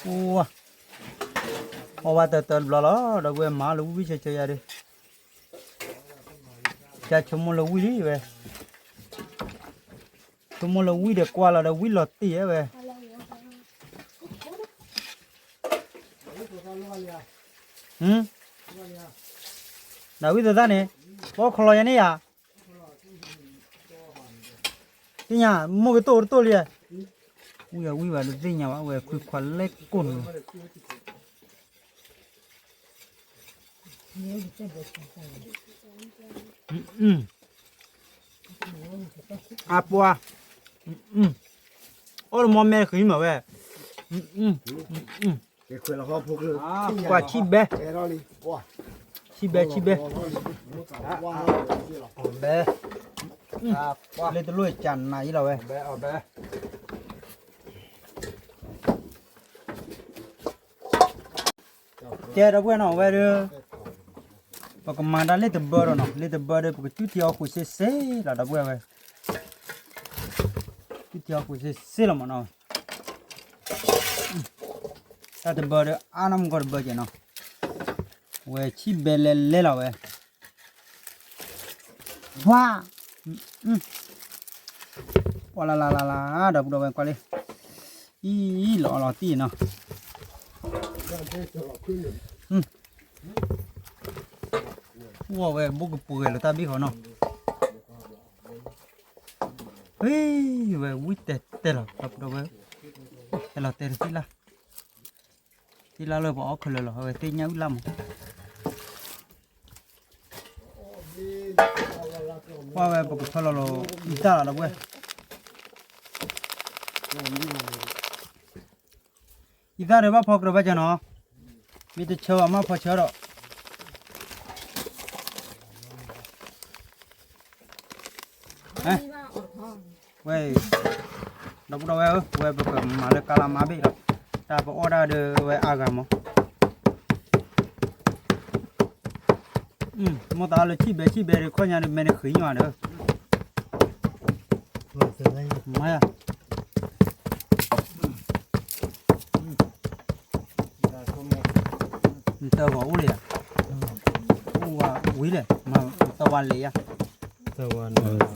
အိၣ်ဝဲတၢ်တၢ်တဘျီလီၤ ဒီပုၢ်ဝဲၢ်မၤလၢဝံၣ်ဝံၣ်ဆၢဆၢယၤဒီး, ကဆိကမိၣ်လၢဝံၣ်လံဝဲ, ဆိကမိၣ်လၢဝံၣ်ဒီးကွၢ်လီၤဒီးဝံၣ်လီၤတံၢ်ဝဲ, ဒၣ်ဝံၣ်သတးန့ၣ်, ပအီၣ်ခီလီၤယၤန့ၣ်ယၤ, သ့ၣ်ညါ, မိၢ်ကတိၢ်တတိၢ်လံ, ဝံၣ်အဝံၣ်ဘၣ်တသ့ၣ်ညါဘၣ် ဝဲခွံခွါလဲကိၢ်န့ၣ်, အပှၤ, အိၣ်လၢမီမဲဃံမးဝဲ, ပှၤဆံၣ်ဘဲ, ဆံၣ်ဘဲဆံၣ်ဘဲ, လၢတလိၣ်ကၢ်နၤအံၤလီၤဝဲ. ကဲဒီပုၢ်ဝဲၢ်နီၤ အဝဲဒီး, ပကမၤတၢ်လ့ၣ်တဘၢဒီးနီၤ လ့ၣ်တဘၢဒီး ပကစူၢ်ထံအီၣ်ဃုာ်စ့စ့လီၤ ဒီပုၢ်ဝဲၢ်, စူၢ်ထံအီၣ်ဃုာ်စ့စ့လီၤမးနီၤ, တၢ်တဘၢဒီးအါနီၢ်မူကီၢ်တဘၢကဲနီၤ, ဝဲဆံၣ်ဘဲလဲလဲလီၤဝဲ, ဝါ, ပှၤလၢ်လၢ်လၢ်လၢ် ဒီပုၢ်ဒီဝဲၢ်ကွၢ်လံ, အံၤလီၤအီလီၤတံၢ်နီၤ, အီၣ်ဝဲဘိၣ်ကပှဲၤလၢတၢ်ဘ့ၣ်ဃီနီၤ, ဝဲဝံၣ်တဲတဲလီၤ ဒီပုၢ်ဒီဝဲၢ်, တဲလီၤတဲတသ့လၢ်, သ့လၢ်လၢပှၤအီၣ်ခဲလၢာ်လီၤ အဝဲသ့ၣ်ညၣ်အုၣ်လၢ်မး ပှၤဝဲပကဖၢလီၤလီၤ အံသၣ်လီၤဒီပုၢ်ဝဲၢ်, အံသၣ်ဒီးဘၣ်ဖီကြၢးဘၣ်ကနီၤ, မ့ၢ်တဆၢဘၣ်မ့ၢ်ဖီဆၢဒီး ဝဲ, ဒီပုၢ်ဒီဝဲၢ်ဧၢ ဝဲပကမၤလၢကါလါမါဘ့ၣ်လီၤ, တၢ်ပအီၣ်ဒၣ်ဒီးဝဲအါဂၤမး, မိၢ်သးလၢဆံၣ်ဘဲဆံၣ်ဘဲဒီးခီၣ်ညါဒီးမဲာ်န့ၣ်ဃံညါဒီး, မၤယၤ နတၢ်ဂီၤအိၣ်လၢယၤ, အိၣ်ဝဲဝံၤလဲၣ်, မတၢ်ဝါလဲၤယၤ, တၢ်ဝါဝံၤလဲၣ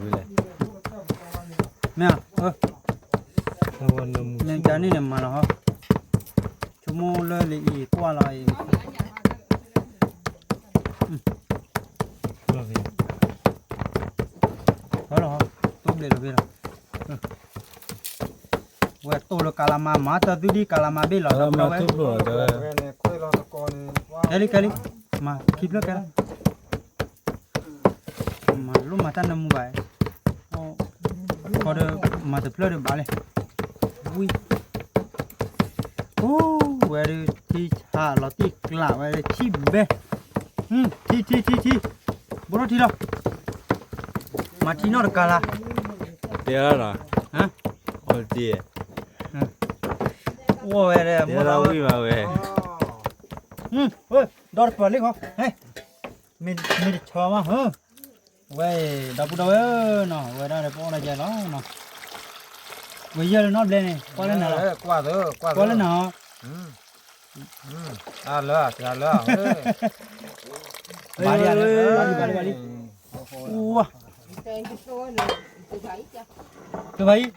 ်, မ့ၢ်, မ့ၢ်ကန့ၣ်န့ၣ်မၤလီၤဟီ, ဆိကမိၣ်လၢလံအံၤကွၢ်လီၤအံၤ, လီၤ, တိၢ်ဘျဲးလီၤဖဲလီၤ. ဝဲတိၢ်လၢကါလါမါ မၤတၢ်သုဒ်ကါလါမါဘ့ၣ်လီၤ ဒီပုၢ်ဒီဝဲၢ်, ကဲလံကဲလံ, မၤခံဖျၢၣ်ကဲလီၤ, မၤလိၣ်မၤတၢ်နၢမူဘၣ်, ခီဒီး မၤတဖျၢၣ်ဒီးဘၣ်လဲၣ်, ဝံၤ အိၣ်ဝဲဒၣ် ထံဆးလီၤတံၢ်ကျးဝဲဒၣ် ဆံၣ်ဘဲ, ထံ ထံ ထံ ထံ, ဘိထီၣ်ထံလီၤ, မၤထံနီၣ်တကါလါ, တဲရၣ်လီၤ, အီၣ်တ့ၢ်, အိၣ်ဝဲဒၣ် တဲရၣ်ဝံၣ်မးဝဲ, ဒီတပၢၢ်လံခီ, မ့ၢ်တဆီမး, ဝဲ, ဒီပုၢ်ဒီဝဲၢ်နီၤ ဝဲဒၣ်ဒီးပအီၣ်ဒၣ်ယဲလီၤ, ဝဲယဲၢ်လၢနီတဘျဲၣ်န့ၣ် ကွၢ်လၢနၤလီၤ, ကွၢ်လၢနၤဟီ, လၢ, လၢ, ဘၣ်လံ, ဘၣ်လံ, ဘၣ်လံ, တဘၣ်အံၤ, ဒီး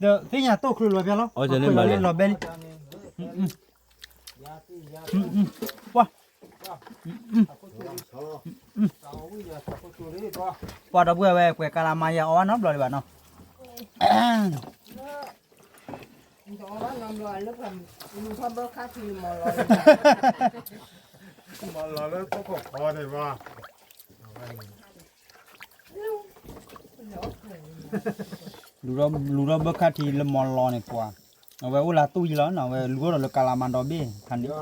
သ့ၣ်ညါတိၢ်ချူလီၤဖဲလီၤ, လီၤဘဲလံ, ပှၤ, ပှၤဒီပုၢ်ဝဲၢ် ပှဲၤကါလါမါယၤအီၣ်ဘၣ်နီတဘျီလံဘၣ်နီၤ, လူၤထီၣ်ဘၢခါထံလၢမီၤလီၤန့ၣ်ကွၢ်, အဝဲအိၣ်လၢတူၢ်ယံၤလီၤနီၤ, အဝဲလူၤအိၣ်ဒီးလၢကါလါမါဒီဘ့ၣ်ခါန့ၣ်,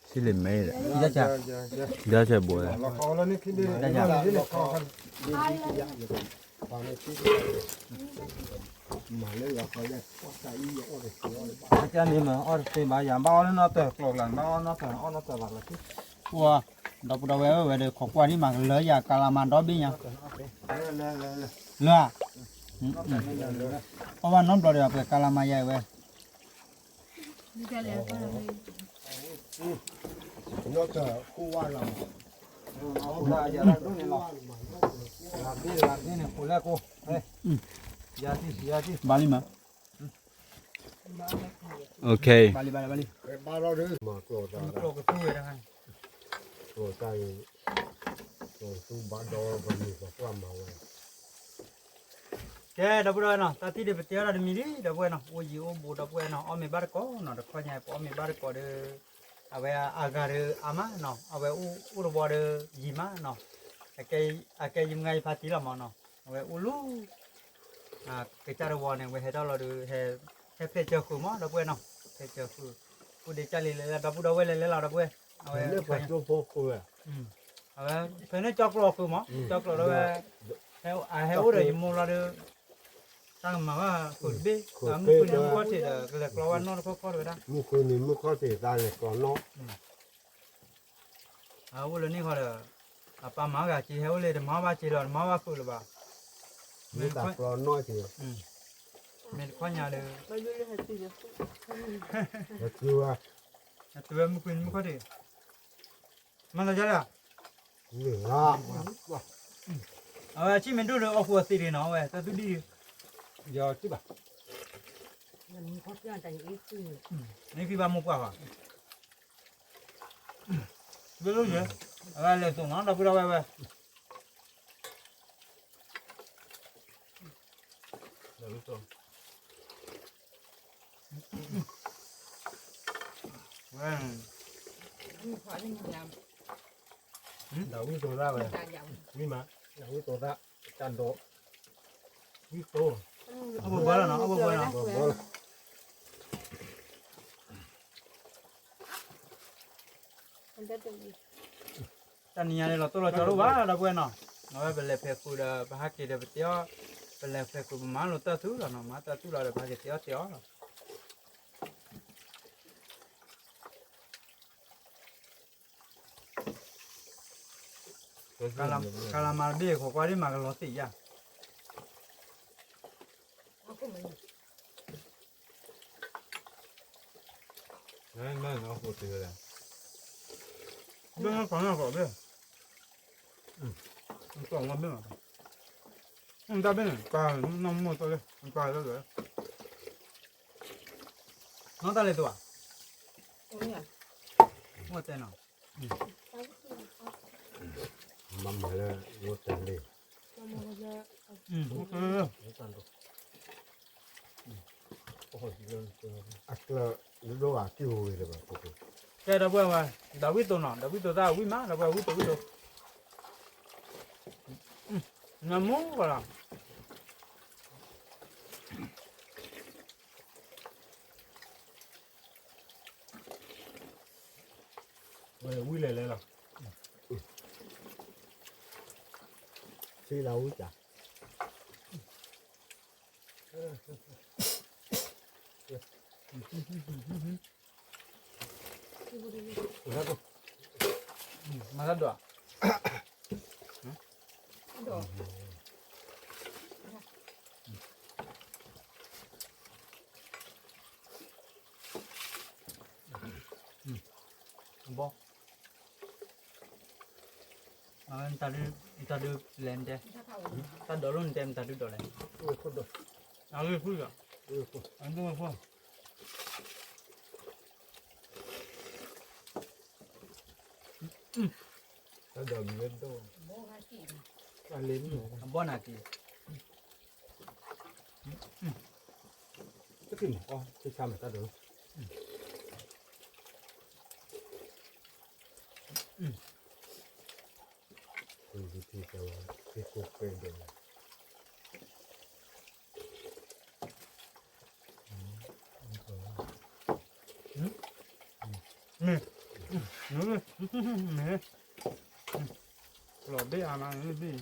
ဆံးလ့ၣ်မဲ, ဒၣ်ဆဲးဘိး, ဒၣ်ဆဲး, ကန့ၣ်မ့ၢ်အီၣ်တသ့ဘၣ်ယၤ ဘၣ်အီၣ်လၢနီၢ်တၢၢ်ကျိၤလၢ ဘၣ်အီၣ်နီၢ်တၢၢ်အီၣ်နီၢ်တၢၢ်ဘၣ်လီၤ, ပှၤ ဒီပုၢ်ဒီဝဲၢ်ဝဲဒီး ခိးကွၢ်ဒ်မးကလၢယၤ ကလးမၤဒီဘ့ၣ်ညါ, လၢဧါ, အီၣ်ဘၣ်နီတဘျီဒီး ပှဲၤကလးမၤယၤအံၤဝဲ, ဘၣ်လံမး, ဘၣ်လံ ဘၣ်လံ, ကဲ ဒီပုၢ်ဒီဝဲၢ်နီၤ, တၢ်ထံၣ်ဒီးပတဲအီၤဒီးတမံၤလံ ဒီပုၢ်ဝဲၢ်နီၤ, အိၣ်ယံၤအိၣ်ဘူး ဒီပုၢ်ဝဲၢ်နီၤ, အီၣ်မ့ၤဘၣ်တကိးနီၤ, တခီညါပအီၣ်မ့ၤဘၣ်တကိးဒီး အဝဲအဂၤဒီးအါမးနီၤ, အဝဲအိၣ်တဝီဒီးယံၤမးနီၤ, အကဲယမုၢ်ဂၤယဖါတံၢ်လီၤမးနီၤ, အဝဲအိၣ်လူၤ ကစၢ်တဝီန့ၣ် အဝဲဟဲထီၣ်လီၤဒီး ဟဲဖျဲၣ်စၢၤဃုာ်မး ဒီပုၢ်ဝဲၢ်နီၤ, ဖျဲၣ်စၢၤဃုာ်, အိၣ်ဒံးကၢ်လံလဲၤလၢ ဒီပုၢ်ဒီဝဲၢ်လဲၤလဲၤလီၤ ဒီပုၢ်ဝဲၢ်, အဝဲ အဝဲ ဖဲန့ၣ်ကၠီကျိာ်ဃုာ်မး ကၠီကျိာ်ဒီးဝဲ, အဟဲအိၣ်ဒီးယမိၢ်လီၤဒီး, တၢ်ကမၤဘၣ်ဃုာ်တဘ့ၣ်, မုၢ်ဃုာ်န့ၣ်မုၢ်ခီၣ်ထံးဒီး ကလဲၤကျီဘၣ်နီၣ်တခီခီတဝဲဒၣ်, မုၢ်ဃုာ်န့ၣ်မုၢ်ခီၣ်ထံးသးလဲၤကျီနီၣ်, အအိၣ်လၢန့ၣ်ဃီဒီး, အပၢ်မၤဂၤက့ၤဟဲအိၣ်လၢ တမၤဘၣ်က့ၤလီၤ တမၤဘၣ်ဃုာ်လၢၤဘၣ်, မ့ၢ်တၢ်ကျီနီၣ်က့ၤ, မ့ၢ်တခီညါဒီး, အတုဝဲမုၢ်ဃုာ်န့ၣ်မုၢ်ခီၣ်ထံး မၤသးဒ်လဲၣ်, အဝဲဆံၣ်မ့ၢ်ဒိၣ်ဒီး အီၣ်ဃုာ်အီၤသ့ဒံးနီၤ အဝဲ တၢ်သူၣ်ဒံၣ်ဒံး, ယထံၣ်ဘၣ်, မ့ၢ်ဖံဘၣ်မိၢ်ပှၢ်ဘၣ်, ဘၣ်လိၣ်ယဲ, အဝဲလဲၤသိးနီၤ ဒီပုၢ်ဒီဝဲၢ်ဝဲ ဒၣ်ဝံၣ်တိၤသၣ်ဝဲ, ဝံၣ်မး, ဒၣ်ဝံၣ်တိၤသၣ်, တၢ်ဒိး, ဝံၣ်တိၤ, အဘၣ်ဘၣ်လီၤနီၤ အဘၣ်ဘၣ်လီၤ, တနံၤညါန့ၣ် လီၤတိၢ်လီၤကၠီလိၣ်ဘၣ် ဒီပုၢ်ဝဲၢ်နီၤ, အဝဲပလဲၤဖဲးဃုာ်ဒီး ပဟးက့ၤဒီးပတဲအီၤ, ပလဲၤဖဲးဃုာ်ပမၤလိာ်တၢ်သူလီၤနီၤ, မၤတၢ်သူလီၤဒီး ပဟးက့ၤတဲအီၤတဲအီၤလီၤ. ကလးမၤတဘ့ၣ် ခိးကွၢ်ဒ်မးကလီၤသ့ၣ်ယါ. ဘၣ်နီၢ်ကီၢ်ဘ့ၣ်, တၢ်ဘ့ၣ်န့ၣ် ပှၤနီၢ်မိၢ်တၢ်လၢ ပှၤလၢလၢ နီၢ်တၢ်လဲၤတအိၣ်ဧါ, မိၢ်တဲနီၤ, မၤမၤလၢ မိၢ်တဲလံ, အကျၢၤဒိၣ်ဂၤကံၢ်ဝဲလၢၤဘၣ်, ကဲဒီပုၢ်ဝဲၢ်, ဒီးဝံၣ်တိၤနီၤ, ဒီးဝံၣ်တိၤသၣ်ဝံၣ်မး ဒီပုၢ်ဝဲၢ် ဝံၣ်တိၤဝံၣ်တိၤ, နမူကလီၤ. ဝဲဝံၣ်လဲၤလဲၤလီၤ. ဆံလၢဝံၣ်တၢ်, မၤတၢ်ဒိၣ်ဧါ. ဘီ, တၢ်ဒုးလဲၣ်နတဲ, တၢ်ဒိးလိၣ်နတဲ မတၤဒုးဒိးလဲၣ်, အဂ့ၢ်ဖုၣ်လီၤ, အဒိၣ်ဝဲဖိ တၢ်ဒိးဘံၤဝဲဒိၣ်, အဘီနၤက့ၤ, တထံၣ်မးအီၣ် ထံဆါမးတၢ်ဒိး, ထံဆါဝဲ ထံကိးကဲဒိး, မ့ၢ်, မ့ၢ်, လီၤဘ့ၣ်အါမး ဘ့ၣ်.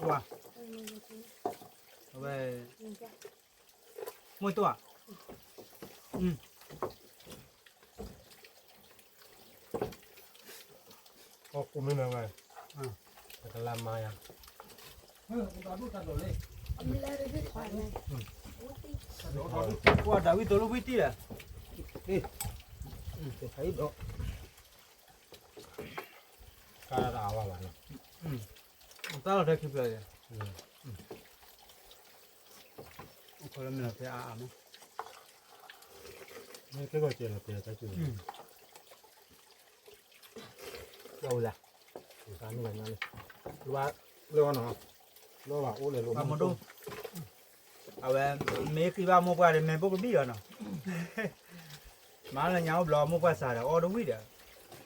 ဝါ, အဝဲ, မိၢ်တိၢ်ဧါ, ကီၢ်ကူမ့ၢ်နၤဝဲ, ပကလါမါယၤ, ကွၢ်ဒၣ်ဝံၣ်သိလၢဝံၣ်တံၢ်ဒီး, တခါအံၤဒီး, ကါတၢ်အဝါဘၣ်နီၤ, တၢ်လီၤတဲာ်ခံဖျၢၣ်ယဲ, ခီလၢမ့ၢ်လီၤတဲာ်အါအါမး, မ့ၢ်ကဲကီၢ်ကဲလီၤတဲာ်တၢ်ကၢ, လၢဝဲလၢ, လၢဝဲနီၤ, လၢဘၣ်အိၣ်လဲၤလိာ်မဒိၣ်, အဝဲ, မ့ၢ်ဃံဘၣ်မိၢ်ပှၢ်ဒီး မ့ၢ်ဘိၣ်ကဘံၣ်လီၤနီၤ, မၤလၢညါအိၣ်ဘျီမိၢ်ပှၢ်စးဒီး အီၣ်တ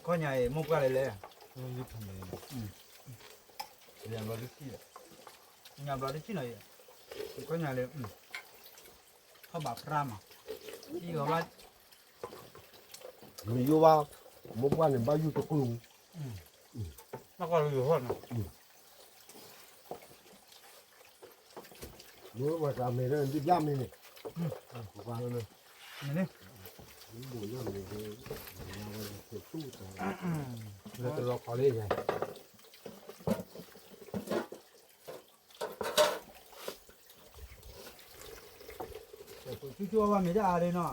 ဝံၣ်ဒီး, ခီညါအံၤမိၢ်ပှၢ်လဲၤလဲၤ, ညါဘျီတဆံၣ်နီၤ, ခီညါလၢ, ထီၣ်ဘၣ်ပြၢ်မး, ထံဂီၤဘၣ် မ့ၢ်ယိၣ်ဘၣ်, မိၢ်ပှၢ်န့ၣ် ဘၣ်ယိၣ်တကျိၤ, ဘၣ်ကီၢ်လၢယိၤဟီၣ်နီၤ, မ့ၢ်ဝဲတၢ်မ့ၢ်လၢဒုးဘျၣ်မ့ၢ်န့ၣ်, ပှၤလၢ, မ့ၢ်န့ၣ်, မ့ၢ်ဘိၣ်လၢမ့ၢ်, လၢတလီၤခီလၢယဲ ပကၠိကၠိဘၣ်မ့ၢ်ဒၣ်အါဒၣ်နီၤ,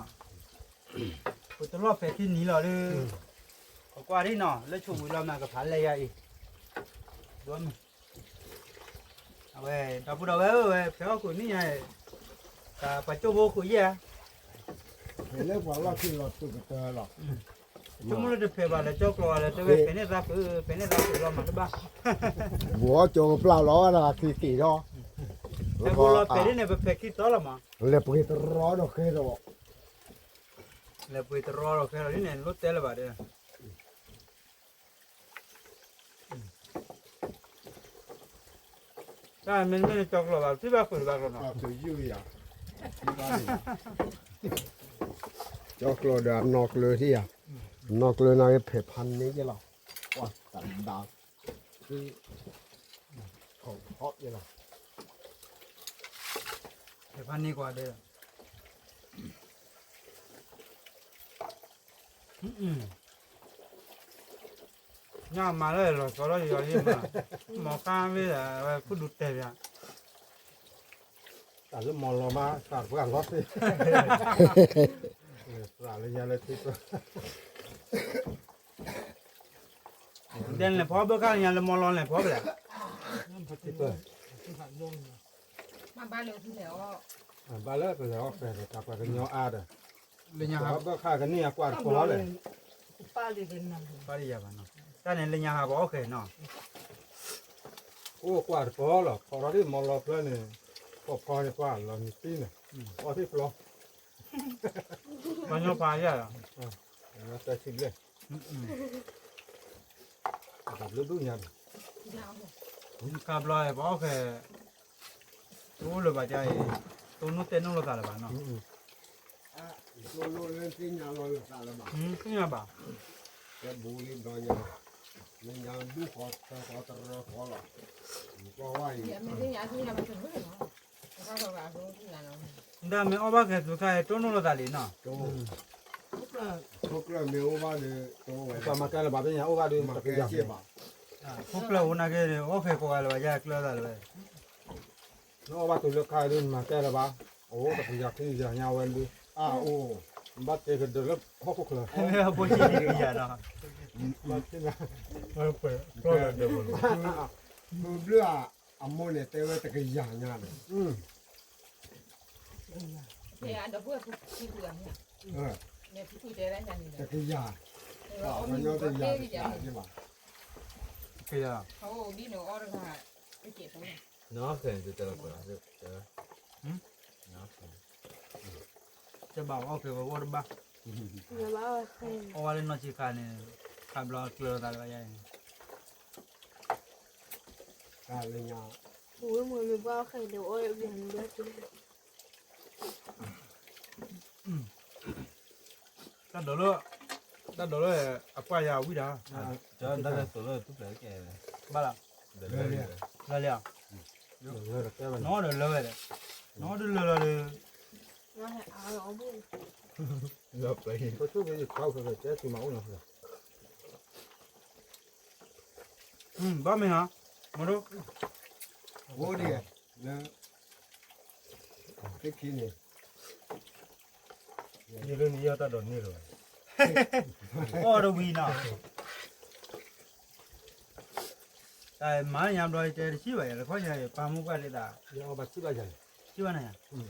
ပတလီၢ်ဖဲးခံနံၤလီၤဒီး, ပကွၢ်ဒၣ်နီၤ လၢဆိဝံၤလီၤမးကဖးလဲၢ်ယၤအံၤ, ဒိၣ်မး, အဝဲ, ဒီပုၢ်ဒီဝဲၢ်ဧၢ ဝဲဖဲးအီၣ်ဃုာ်နံၣ်ညါ, ပှၤကၠိဖိဃုာ်ယဲၢ်ဧါ, ဖဲးလၢပှၤလီၢ်ခံလီၤသုးကတၢၢ်လီၤ, ဆိကမိၣ်လၢတဖဲးဘၣ်လၢကၠီကျိာ်လၢတဲဝဲဖဲးန့ၢ်သးဃုာ် ဖဲးန့ၢ်သးဃုာ်လီၤမးတဘၣ်, ဘှီကၠီကပျၢ်လီၤဝဲဒၣ်ခံက့ၤဒီး, ဖဲးဘိလီၤဖဲးဒ်န့ၣ် ပဖဲးခံသီလီၤမး, လဲၤပှ့ၤတရီဒီးဃဲဒီး, လဲၤပှ့ၤတရီဒီးဃဲဒီးဒ်န့ၣ် လိၣ်တဲလၢၤဘၣ်ဒီး တၢ်မ့တမ့ၢ်လၢကၠီကျိာ်ဘၣ် ထံၣ်ဘၣ်ဃုာ်တဘၣ်ကျိာ်နီၤ, ကၠီကျိာ်ဒီးအနီၢ်ကျၢၤထံၣ်ဧါ, အနီၢ်ကျၢၤန့ၣ်က့ၤဖဲးဖးန့ၢ်က့ၤလီၤ, ကွၢ်တၢ်ဒါ, ဖဲးဖးန့ၢ်ကွၢ်ဒီး ညါမၤလၢလီၤစီၤလီၤယီၤယံၤမး, မီၤဃါမ့ၢ်ဒီး အဝဲခိၣ်ဒူတဲာ်ပၠး, တၢ်လၢမီၤလီၤမး တၢ်ပှၤလီၤသ့, သးလၢညါလၢထံပၢၢ်, ဒဲလဲၤဖီဘၢၣ်ခါညါလၢမီၤလီၤလဲၤဖီဘၣ်လဲၣ်, ထံပၢၢ် ဘၣ်လၢပလဲၤအီၣ်ဃဲၤဒီး တၢ်ပှၤကညီအါဒီး, လၢညါဟး ဘၢၣ်ခါကန့ၢ်အကွၢ်တပီၤလဲၣ်, ပၢ်လၢယၤဘၣ်နီၤ, တၢ်န့ၣ်လၢညါဟးပအီၣ်ဃဲၤနီၤ, အိၣ်ကွၢ်တပီၤလီၤ ဖီထီၣ်ဒ်မီၤလီၤဖျၢၣ်န့ၣ်, ဖီဖီန့ၣ်ကွၢ်လီၤနံၤတံၢ်န့ၣ်, အီၣ်သ့ၣ်ပျီ, ပှၤညီပှၤယၤလီၤ, တၢ်ဆံးဘျဲၣ်, တၢ်ဘျုးဒိၣ်ညါဒီး, ခါဘျီပအီၣ်ဃဲၤ တအိၣ်လၢၤဘၣ်ဒ်အံၤ, တိၢ်နီၣ်တဲာ်နီၣ်လိာ်သးလၢၤဘၣ်နီၤ, တိၢ်နီၣ်လၢသ့ၣ်ညါလီၤလိာ်သးလၢၤဘၣ်, သ့ၣ်ညါဘၣ်, ကဲဘူးလံဘျီညါ, လၢညါဒူၣ်ဃီသၢဃီတရၢဃီလီၤ, ကွၢ်ဝဲအံၤ, ဒ်မ့ၢ်အီၣ်ဘၣ်ဃဲၤသုးခါအံၤ တိၢ်နီၣ်လိာ်သးလံနီၤ, တိၢ်, ခိၣ်ကျၢၢ်မ့ၢ်အိၣ်ဘၣ်ဒီး, ပှၤမၤကဲလၢၤဘၣ်သ့ၣ်ညါအိၣ်ဘၣ်ဒီး, မၤကဲစ့ၢ်ဘၣ်, ခိၣ်ကျၢၢ်အိၣ်နာ်က့ဒီး အီၣ်ဃဲၤကိးဂၤလၢၤဘၣ်ယဲၢ်ကျၢၢ်သးလၢၤဘၣ်, နအီၣ်ဘၣ်တုၤလၢခါဒ်မၤကဲလၢၤဘၣ်, အအိၣ်တကယၤခံကယၤညါဝဲဒုး, အအိၣ်, ဘၣ်တဲကဒၢးလၢဟီၣ်ခိၣ်ချၢ, ဘိၣ်ဆံတကယၤဒီး, ဘၣ်ဆံ, ဘျုးဧါ, အမိၢ်န့ၣ်တဲဝဲတကယၤညါန့ၣ်, တကယၤ, ပှၤကညီတကယၤတကယၤ, တကယၤ, နအီၣ်ဃဲၤန့ၣ် တတဲလီၤကွဲး, တဘၣ်အီၣ်ဃဲၤဝဲအီၣ်တဘၣ်, အီၣ်ဝဲလၢနီၢ်ဆံးခါန့ၣ်, ခါဘျီကျၢၤသးလၢၤဘၣ်ယဲၢ်န့ၣ်, တၢ်လၢညါ, ဝဲမ့ၢ်ဘၣ်အီၣ်ဃဲၤဒီးအီၣ်, တၢ်ဒိးလၢ, တၢ်ဒိးလၢအပှၢ်ယၤဝံၤဒီး, ဘၣ်လီၤ, လၢလၢ, လၢလၢ, လၢတကဲဘၣ်နီၤ, နီၢ်ဒီးလၢဝဲဒီး, နီၢ်ဒီးလၢလီၤဒီး, လၢပှဲၤ, ပဆိကမိၣ်ယခွါအိၣ်ဖဲဖဲတဲစံမၤအိၣ်နီၤ, ဘၣ်မ့ၢ်နီၤ, မဒိ, အိၣ်ဒံး, လၢ, သ့ၣ်ခံန့ၣ် ယလၢနယဲၢ်တၢ်ဒိးန့ၢ်လီၤ, အီၣ်တဝံၤနီၤ, တၢ်မၤညါဘျီတဲတဆံဘၣ်ယၤ တခီညါယပာ်မူပှၢ်ဒ်သး, ယအီၣ်ဘၣ်ဆံဘၣ်ယၤန့ၣ်, ဆံဘၣ်နၤယၤ, ဆံဘၣ်,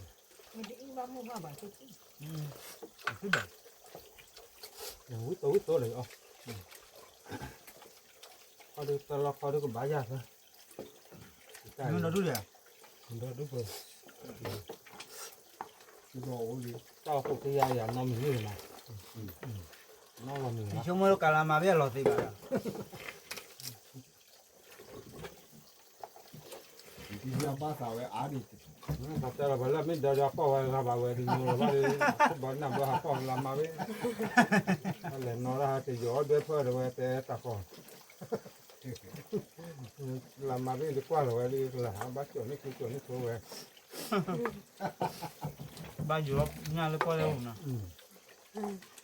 ဝံသိဝံသိလီၤ, ခီဒုတလီၤခီဒုကဘၣ်ယၤဖဲ မ့ၢ်ဒီဒူၣ်ဒီး, ဒီဒူၣ်ပ, တၢ်အိၣ်ဖှိၣ်ကယၤယၤနီတမံၤန့ၣ်, နီတမံၤ, ယဆိကမိၣ်လၢကလၤမၤဘၣ်အလီၤသ့ဘၣ်ဒီး, ယဘၣ်သးဝဲအါဒံး, ပှၤတဲလီၤပှၤလၢမ့ၢ်ဒီးဒီးပီၢ်ဝဲလၢဘၣ်ဝဲဒ်ညိလီၤဘၣ်ဒီး, ဘၣ်နၢ်ဘၣ်ဟးပီၢ်လၢမၤဝဲ, အလဲၤနီၤဒၣ်ဟးတယီၤအီၣ်ဒွဲၣ်ဖၢၣ်ဒီးဝဲတဲတၢ်ဃီ လၢမၤဘၣ်တကွၢ်လီၤဝဲလၢကလၤ ဘၣ်ကၠီၣ်န့ၢ်ခိကၠီၣ်န့ၢ်ခိဝဲ, ဘၣ်ယိၤညၣ်လၢပီၢ်လၢအပူၤနီၤ, အီၣ်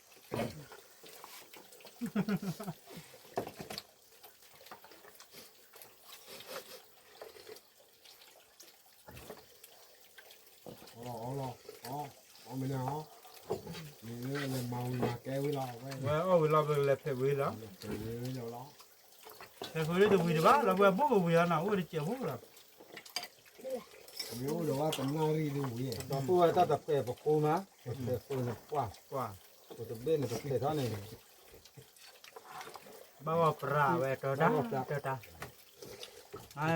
လီၤ, အီၣ်လီၤ, အီၣ်မ့ၢ်န့ၣ်, မ့ၢ်လၢလဲၤမၤဝံၤမၤကဲဝံၤလီၤ, ဝဲအီၣ်ဝံၤလီၤ ပလဲၤဖဲးဝံၤလီၤ, ဖဲးဝံၤလီၤ, ဖဲးဝံၤလီၤတဝံၤတဘၣ်လီၤ ပှၤဘိၣ်ကဝံၤအီၤနီၤ အိၣ်တစဲးဖိလီၤ, မ့ၢ်အိၣ်ဒီးဝဲတနၣ်ရံၣ်ဒ်ဝံၤ, ဒီးပဝဲတၢ်တဖဲးပဃိမး, တဖဲးဃိန့ၣ်ပှၢ်, ပတဘ့ၣ်န့ၣ်ပဖဲးထီၣ်န့ၣ် ဘၣ်ဂီၢ်ပြးဝဲတၢ်တၢ်,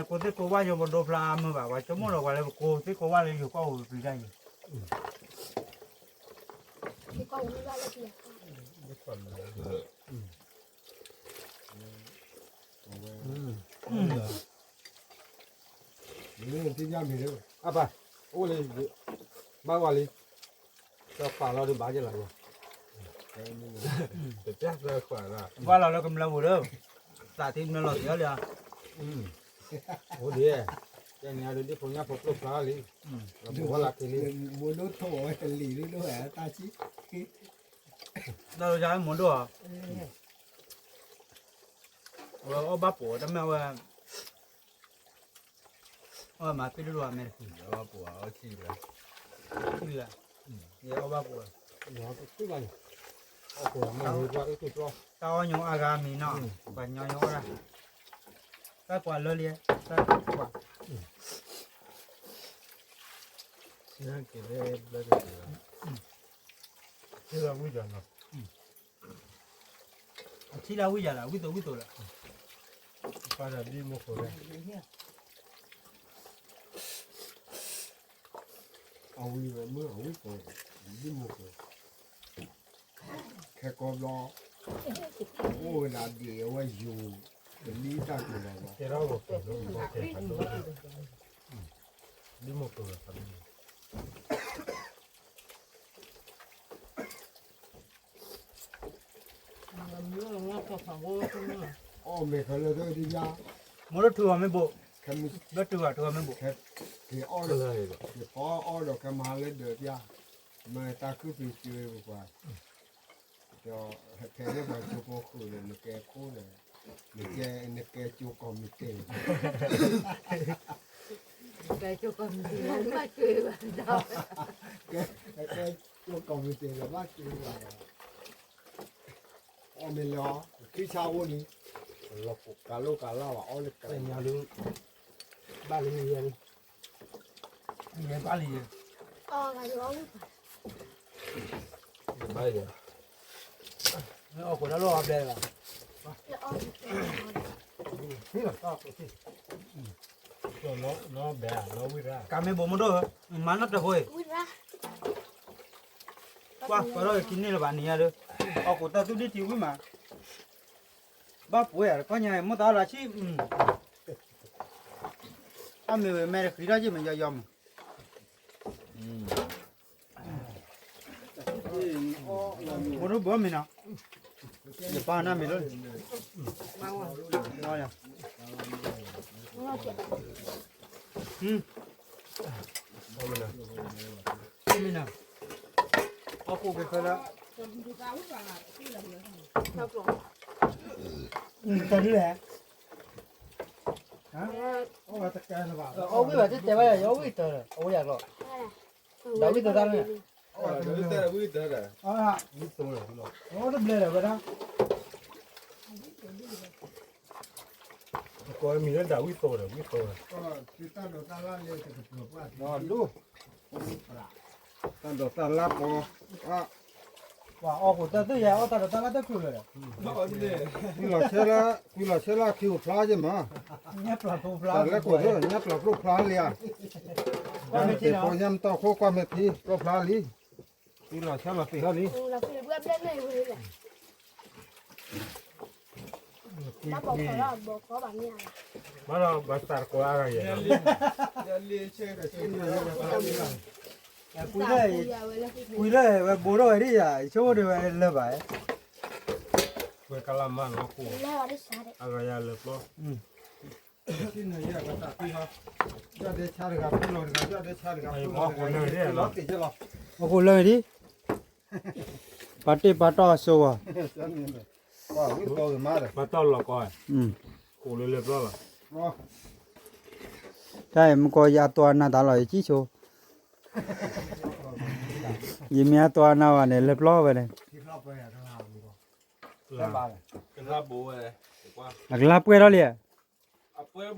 ကိးသ့ၣ်ကိးဝၣ်ယိၤပဒိဖျါအါမုၢ်ဘၣ် ပှၤဆိကမိၣ်ဒီးပှၤလၢပကိးသ့ၣ်ကိးဝၣ်လၢယိၤကီၢ်ပူၤပျံၤတၢ်အံၤ, အပၢ်, အိၣ်လံ, ဘၣ်ဝဲလံ, ကပာ်လီၤဒုးဘၣ်က့ၤလီၤ, တပျၢ်သၢခွးလီၤ, ဘၣ်လီၤလၢကမျၢၢ်ပူၤလၢ, သးတမၢလီၤတံၢ်အီၤလံ, အိၣ်ဒံး, ကဲန့ၣ်အဒုးဒ်ဖိညၣ်ဖိကျိဖျါလံ, လီၤပဝဲလၢက့ၤလံ, မိၢ်ဒိၣ်ထီၣ်ဝဲတလံၤဒ်ဒိၣ်ဝဲတၢ်ဆံ, တၢ်လီၤယၤမိၢ်ဒိၣ်ဧါ, အဝဲအီၣ်ဘၣ်ပိာ်တၢ်မ့ၢ်ဝဲ အီၣ်မၤပ့ၢ်ဒိၣ်ဒိၣ်အမဲာ်တဖု, အီၣ်ပှၤအီၣ်ဆံၣ်လၢ, ဆံၣ်လၢ, ယအီၣ်ဘၣ်ပှၤ, တၢ်အီၣ်ညိအါဂၤမံၤနီၤ, ပှၤညီညီအီၣ်ဒၣ်, တၢ်ပှၤလၢလံ, တၢ်ပှၤ, က့ၤလၢဝံၤဒီးနီၤ အထံၣ်လၢဝံယၤလီၤ, ဝံသိဝံသိလီၤ, ပှၤဒီးဒ်မိၢ်ခိၣ်လၢ, အဝံဝဲမ့ၢ်အဝံသိ, ဒ်မိၢ်ခိၣ်, ခဲကီဘျီ, အိၣ်ဝဲဒၣ်ဒ်အဝဲယိၤ, တလံတၢ်ကလီၤလီၤ, ဒ်မိၢ်ခိၣ် အီၣ်မ့ၢ်ခဲလၢာ်ဒ်ယါ, မိၢ်တထုးအီၤမ့ၢ်ဘိး, ဘၣ်ထုးအီၤထုးအီၤမ့ၢ်ဘိး, က့ၤအီၣ်ဒီး, က့ၤဖီအီၣ်ဒီးခဲမဟါလၢဒၢးပျၢ်, မ့ၢ်တၢ်ခုၣ်ဖံးကၠိပှၤ, ဒီးဟဲထဲန့ၢ်ပှၤကၠိဖိဃုာ်ဒီး နကဲခိၣ်ဒီး, နကဲ, နကဲကၠိကီၢ်မံၤတ့ၢ်, ကဲကၠိကီၢ်မံၤတ့ၢ်, ကဲကၠိကီၢ်မံၤတ့ၢ်ဒီးဘၣ်ကၠိဘၣ်ဒီး အီၣ်မ့ၢ်လၢ, ခံဆါဝိန့ၣ်, လီၤကးလိကးလၢ်ဘၣ်အီၣ်လၢကး, ဘၣ်လံယဲလံ, ယဲဘၣ်လံယဲ, ယဘၣ်ယဲ, အီၣ်ကိးတၢ်လိၣ်အီၣ်ဘျဲဘၣ်, ကးမ့ၢ်ဘိးမဒိၣ်ဧၢ, မၤနီၢ်တၢ်ဖိအံၤ, ကွၢ်ကီးထီၣ်က့ၤကံန့ၢ်လၢၤဘၣ်န့ၣ်ညါဒီး, အီၣ်ကိးတၢ်သူၣ်ဒံၣ်ထံဝံၣ်မး, ဘၣ်ပှဲၤယၤတခီညါအံၤ မိၢ်သးလီၤဆံၣ်, အီၣ်မ့ၢ်ဝဲမဲာ်တဃံထီၣ်က့ၤမ့ၢ်ယီယီမး, ဘိးဒိၣ်ဘိးမ့ၢ်နီၤ, ယပၢ်နၢ်မ့ၢ်လီၤ, ယၤ အီၣ်ယၤ, အီၣ်ယၤ, မ့ၢ်နၤ, အီၣ်ကိၣ်က့ၤဖဲလၢ, တၢ်ဒုလဲၣ်, အီၣ်ဝံၤဘၣ်တတဲဘၣ်ယၤ ယအီၣ်ဝံၣ်တၢ် အဝဲယၤကျီ, ဒၣ်ဝံၣ်တၢ်တၢ်န့ၣ်, အီၣ်တဘျဲၣ်ဒီးဝဲဒၣ်, ကိးမံၤလၢဒၣ်ဝံၣ်သိဒီး ဝံၣ်သိဒီး, တၢ်ဒိးတၢ်လၢပှၤ, ပှၤအီၣ်ဃိးတၢ်သ့ၣ်ယဲ အီၣ်တၢ်ဒိးတၢ်လၢတဖျၢၣ်လၢၤဒီး, ကွံလီၤဆဲလၢ, ကွံလီၤဆဲလၢအခံအိၣ်ဖျါက့မး, တၢ်လၢကိၣ်သ့ၣ် ညၣ်ပျီပျိဖျါလံဧါ, ကွၢ်မဲာ်ထံနီၤ ညၣ်ပျီပျိဖျါလံ, ကွံလီၤဆဲလီၤသ့ၣ်ဟီလံ. ဘၣ်ဒီးဘၣ်သးတကိးအါဂၤယဲၢ်, ကွံလၢ, ကွံလၢဝဲဘိးထီၣ်ဝဲဒ်ယၤ ယဆိကမိၣ်ဒီးဝဲလၢဘၣ်, ဝဲကလၢမၤနီၢ်ခိၣ်, အဂၤယၤလၢပျီ, အီၣ်ကိၣ်လၢဒ်, ပာ်တ့ၢ်ပာ်တီၢ်အစိဝဲ, ပာ်တီၢ်လီၤကီ, ကိၣ်လၢလၢပျီလီၤ, တၢ်အံၤမူကီယအတိၢ်အနၢ်တၢ်လီၤ ယကံၣ်ဆိ, ယမ့ၢ်အတိၢ်အနၢ်ဘၣ်န့ၣ် လၢပျီဝဲန့ၣ်, အကလါပှဲၤထီၣ်လံ, လီၤသ့ၣ်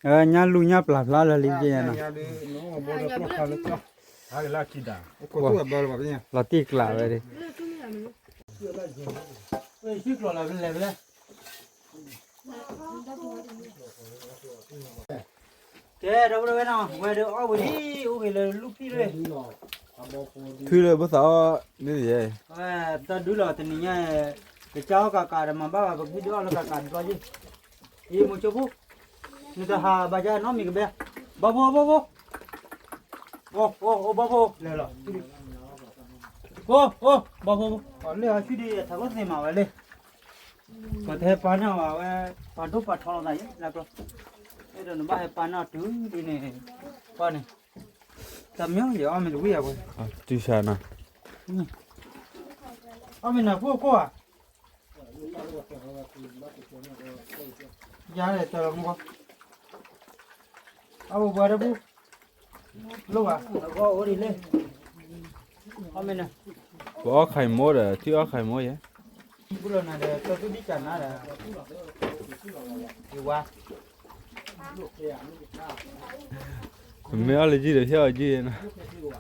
ဧါ, ညၣ်လူၢ်ညၣ်ပျၢ်ဖျါလၢလံက့ၤနီၤ, လီၤတံၢ်ကျးဝဲဒၣ်, ကဲ ဒီပုၢ်ဒီဝဲၢ်နီၤ ဝဲဒၣ်အီၣ်ဝံၤလံ အိၣ်ဂ့ၤလၢလူၢ်ဖံၣ်လွဲၢ်, ဖုလၢဘၣ်သးအီၣ်န့ၣ်ယဲၢ်, တၢ်ဒုလီၤတနံၤညါ, ကစၢ်အီၣ်ကးကးဒီးမၤဘၣ်ဘၣ် ပကဟံၣ်ဒုးအီၣ်လၢကးကးတဘျီယ့ၣ်, အံၤမိၤဆိဖိ, နတဟးဘၣ်ယါနီတမံၤကဘဲ, ဘီဖိဘီဖိ, အိၣ်အိၣ်အိၣ်ဘီဖိလဲၤလီၤ, အိၣ်အိၣ်ဘီဖိ, လၢအဆံဒံးထးခိၣ်သ့ၣ်မၤဝဲလံ ပှၤတဟဲပာ်န့ၢ်အီၤဘၣ်ဝဲ, ပှၤဒိၣ်ပှၤထီလီၤသးယဲလၢကျိ, အဲၣ်ဒိးနဘၣ်ဟဲပာ်န့ၢ်အီၤတုၤဒ်န့ၣ်, ပှၤန့ၣ်, တၢ်မညီယအီၣ်မ့ၢ်တဝံၣ်အဝဲ, တုၤဆါနီၤ, အီၣ်မ့ၢ်နၤဖိအခိၣ်ဧါ, ယၤလဲၣ်တၢ်လီၤမူကီ, အအိၣ်ပှၤတပူၤ, လိၣ်ဘၣ်, အဂီၢ်အိၣ်ဒ်လဲၣ်, အီၣ်မ့ၢ်နၤ, ပအီၣ်ခါအံၤမိၢ်ဒီး ထံၣ်အီၣ်ခါအံၤမိၢ်ယဲၢ်, ပူၤလီၤနၤဒီး တၢ်သူၣ်ဒံၣ်ကၢ်နၤဒီး, ယဝါ မ့ၢ်အီၣ်လၢယုၢ်ဒီး ဟ့ၣ်အီၣ်ယုၢ်နီၤ,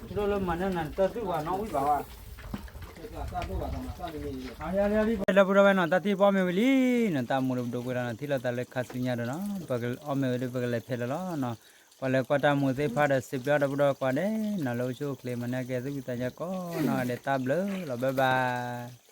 ဒိၣ်လၢမၤန့ၢ်နၤ တၢ်သူၣ်ဝါနီၣ်ဝံၣ်ဘၣ်ဝဲ, လၢပူၤဒီးဝဲနီၤ တၢ်ထံၣ်ပအီၣ်မ့ၢ်ဝံၤလံနီၤ, တၢ်မူဒီးပဒိးကွဲးလီၤနီၤ, ထံၣ်လိာ်သးလၢခါဆူညါဒီးနီၤ, ပအီၣ်မ့ၢ်ဝဲဒၣ်ပကလဲၤဖဲလၢလီၤနီၤ, ပှၤလၢကွၢ်တၢ်မူသ့ၣ်တဖၣ်ဒီး စံးပျီဒီပုၢ်ဒီဝဲၢ်ကိးဂၤဒဲးနီၤ, လၢအိၣ်ဆူၣ်အိၣ်ချ့ မၤန့ၢ်ကဲသုးက့သးညါကိးနီၢ်ဂၤဒဲး တၢ်ဘျုးလီၤ bye bye.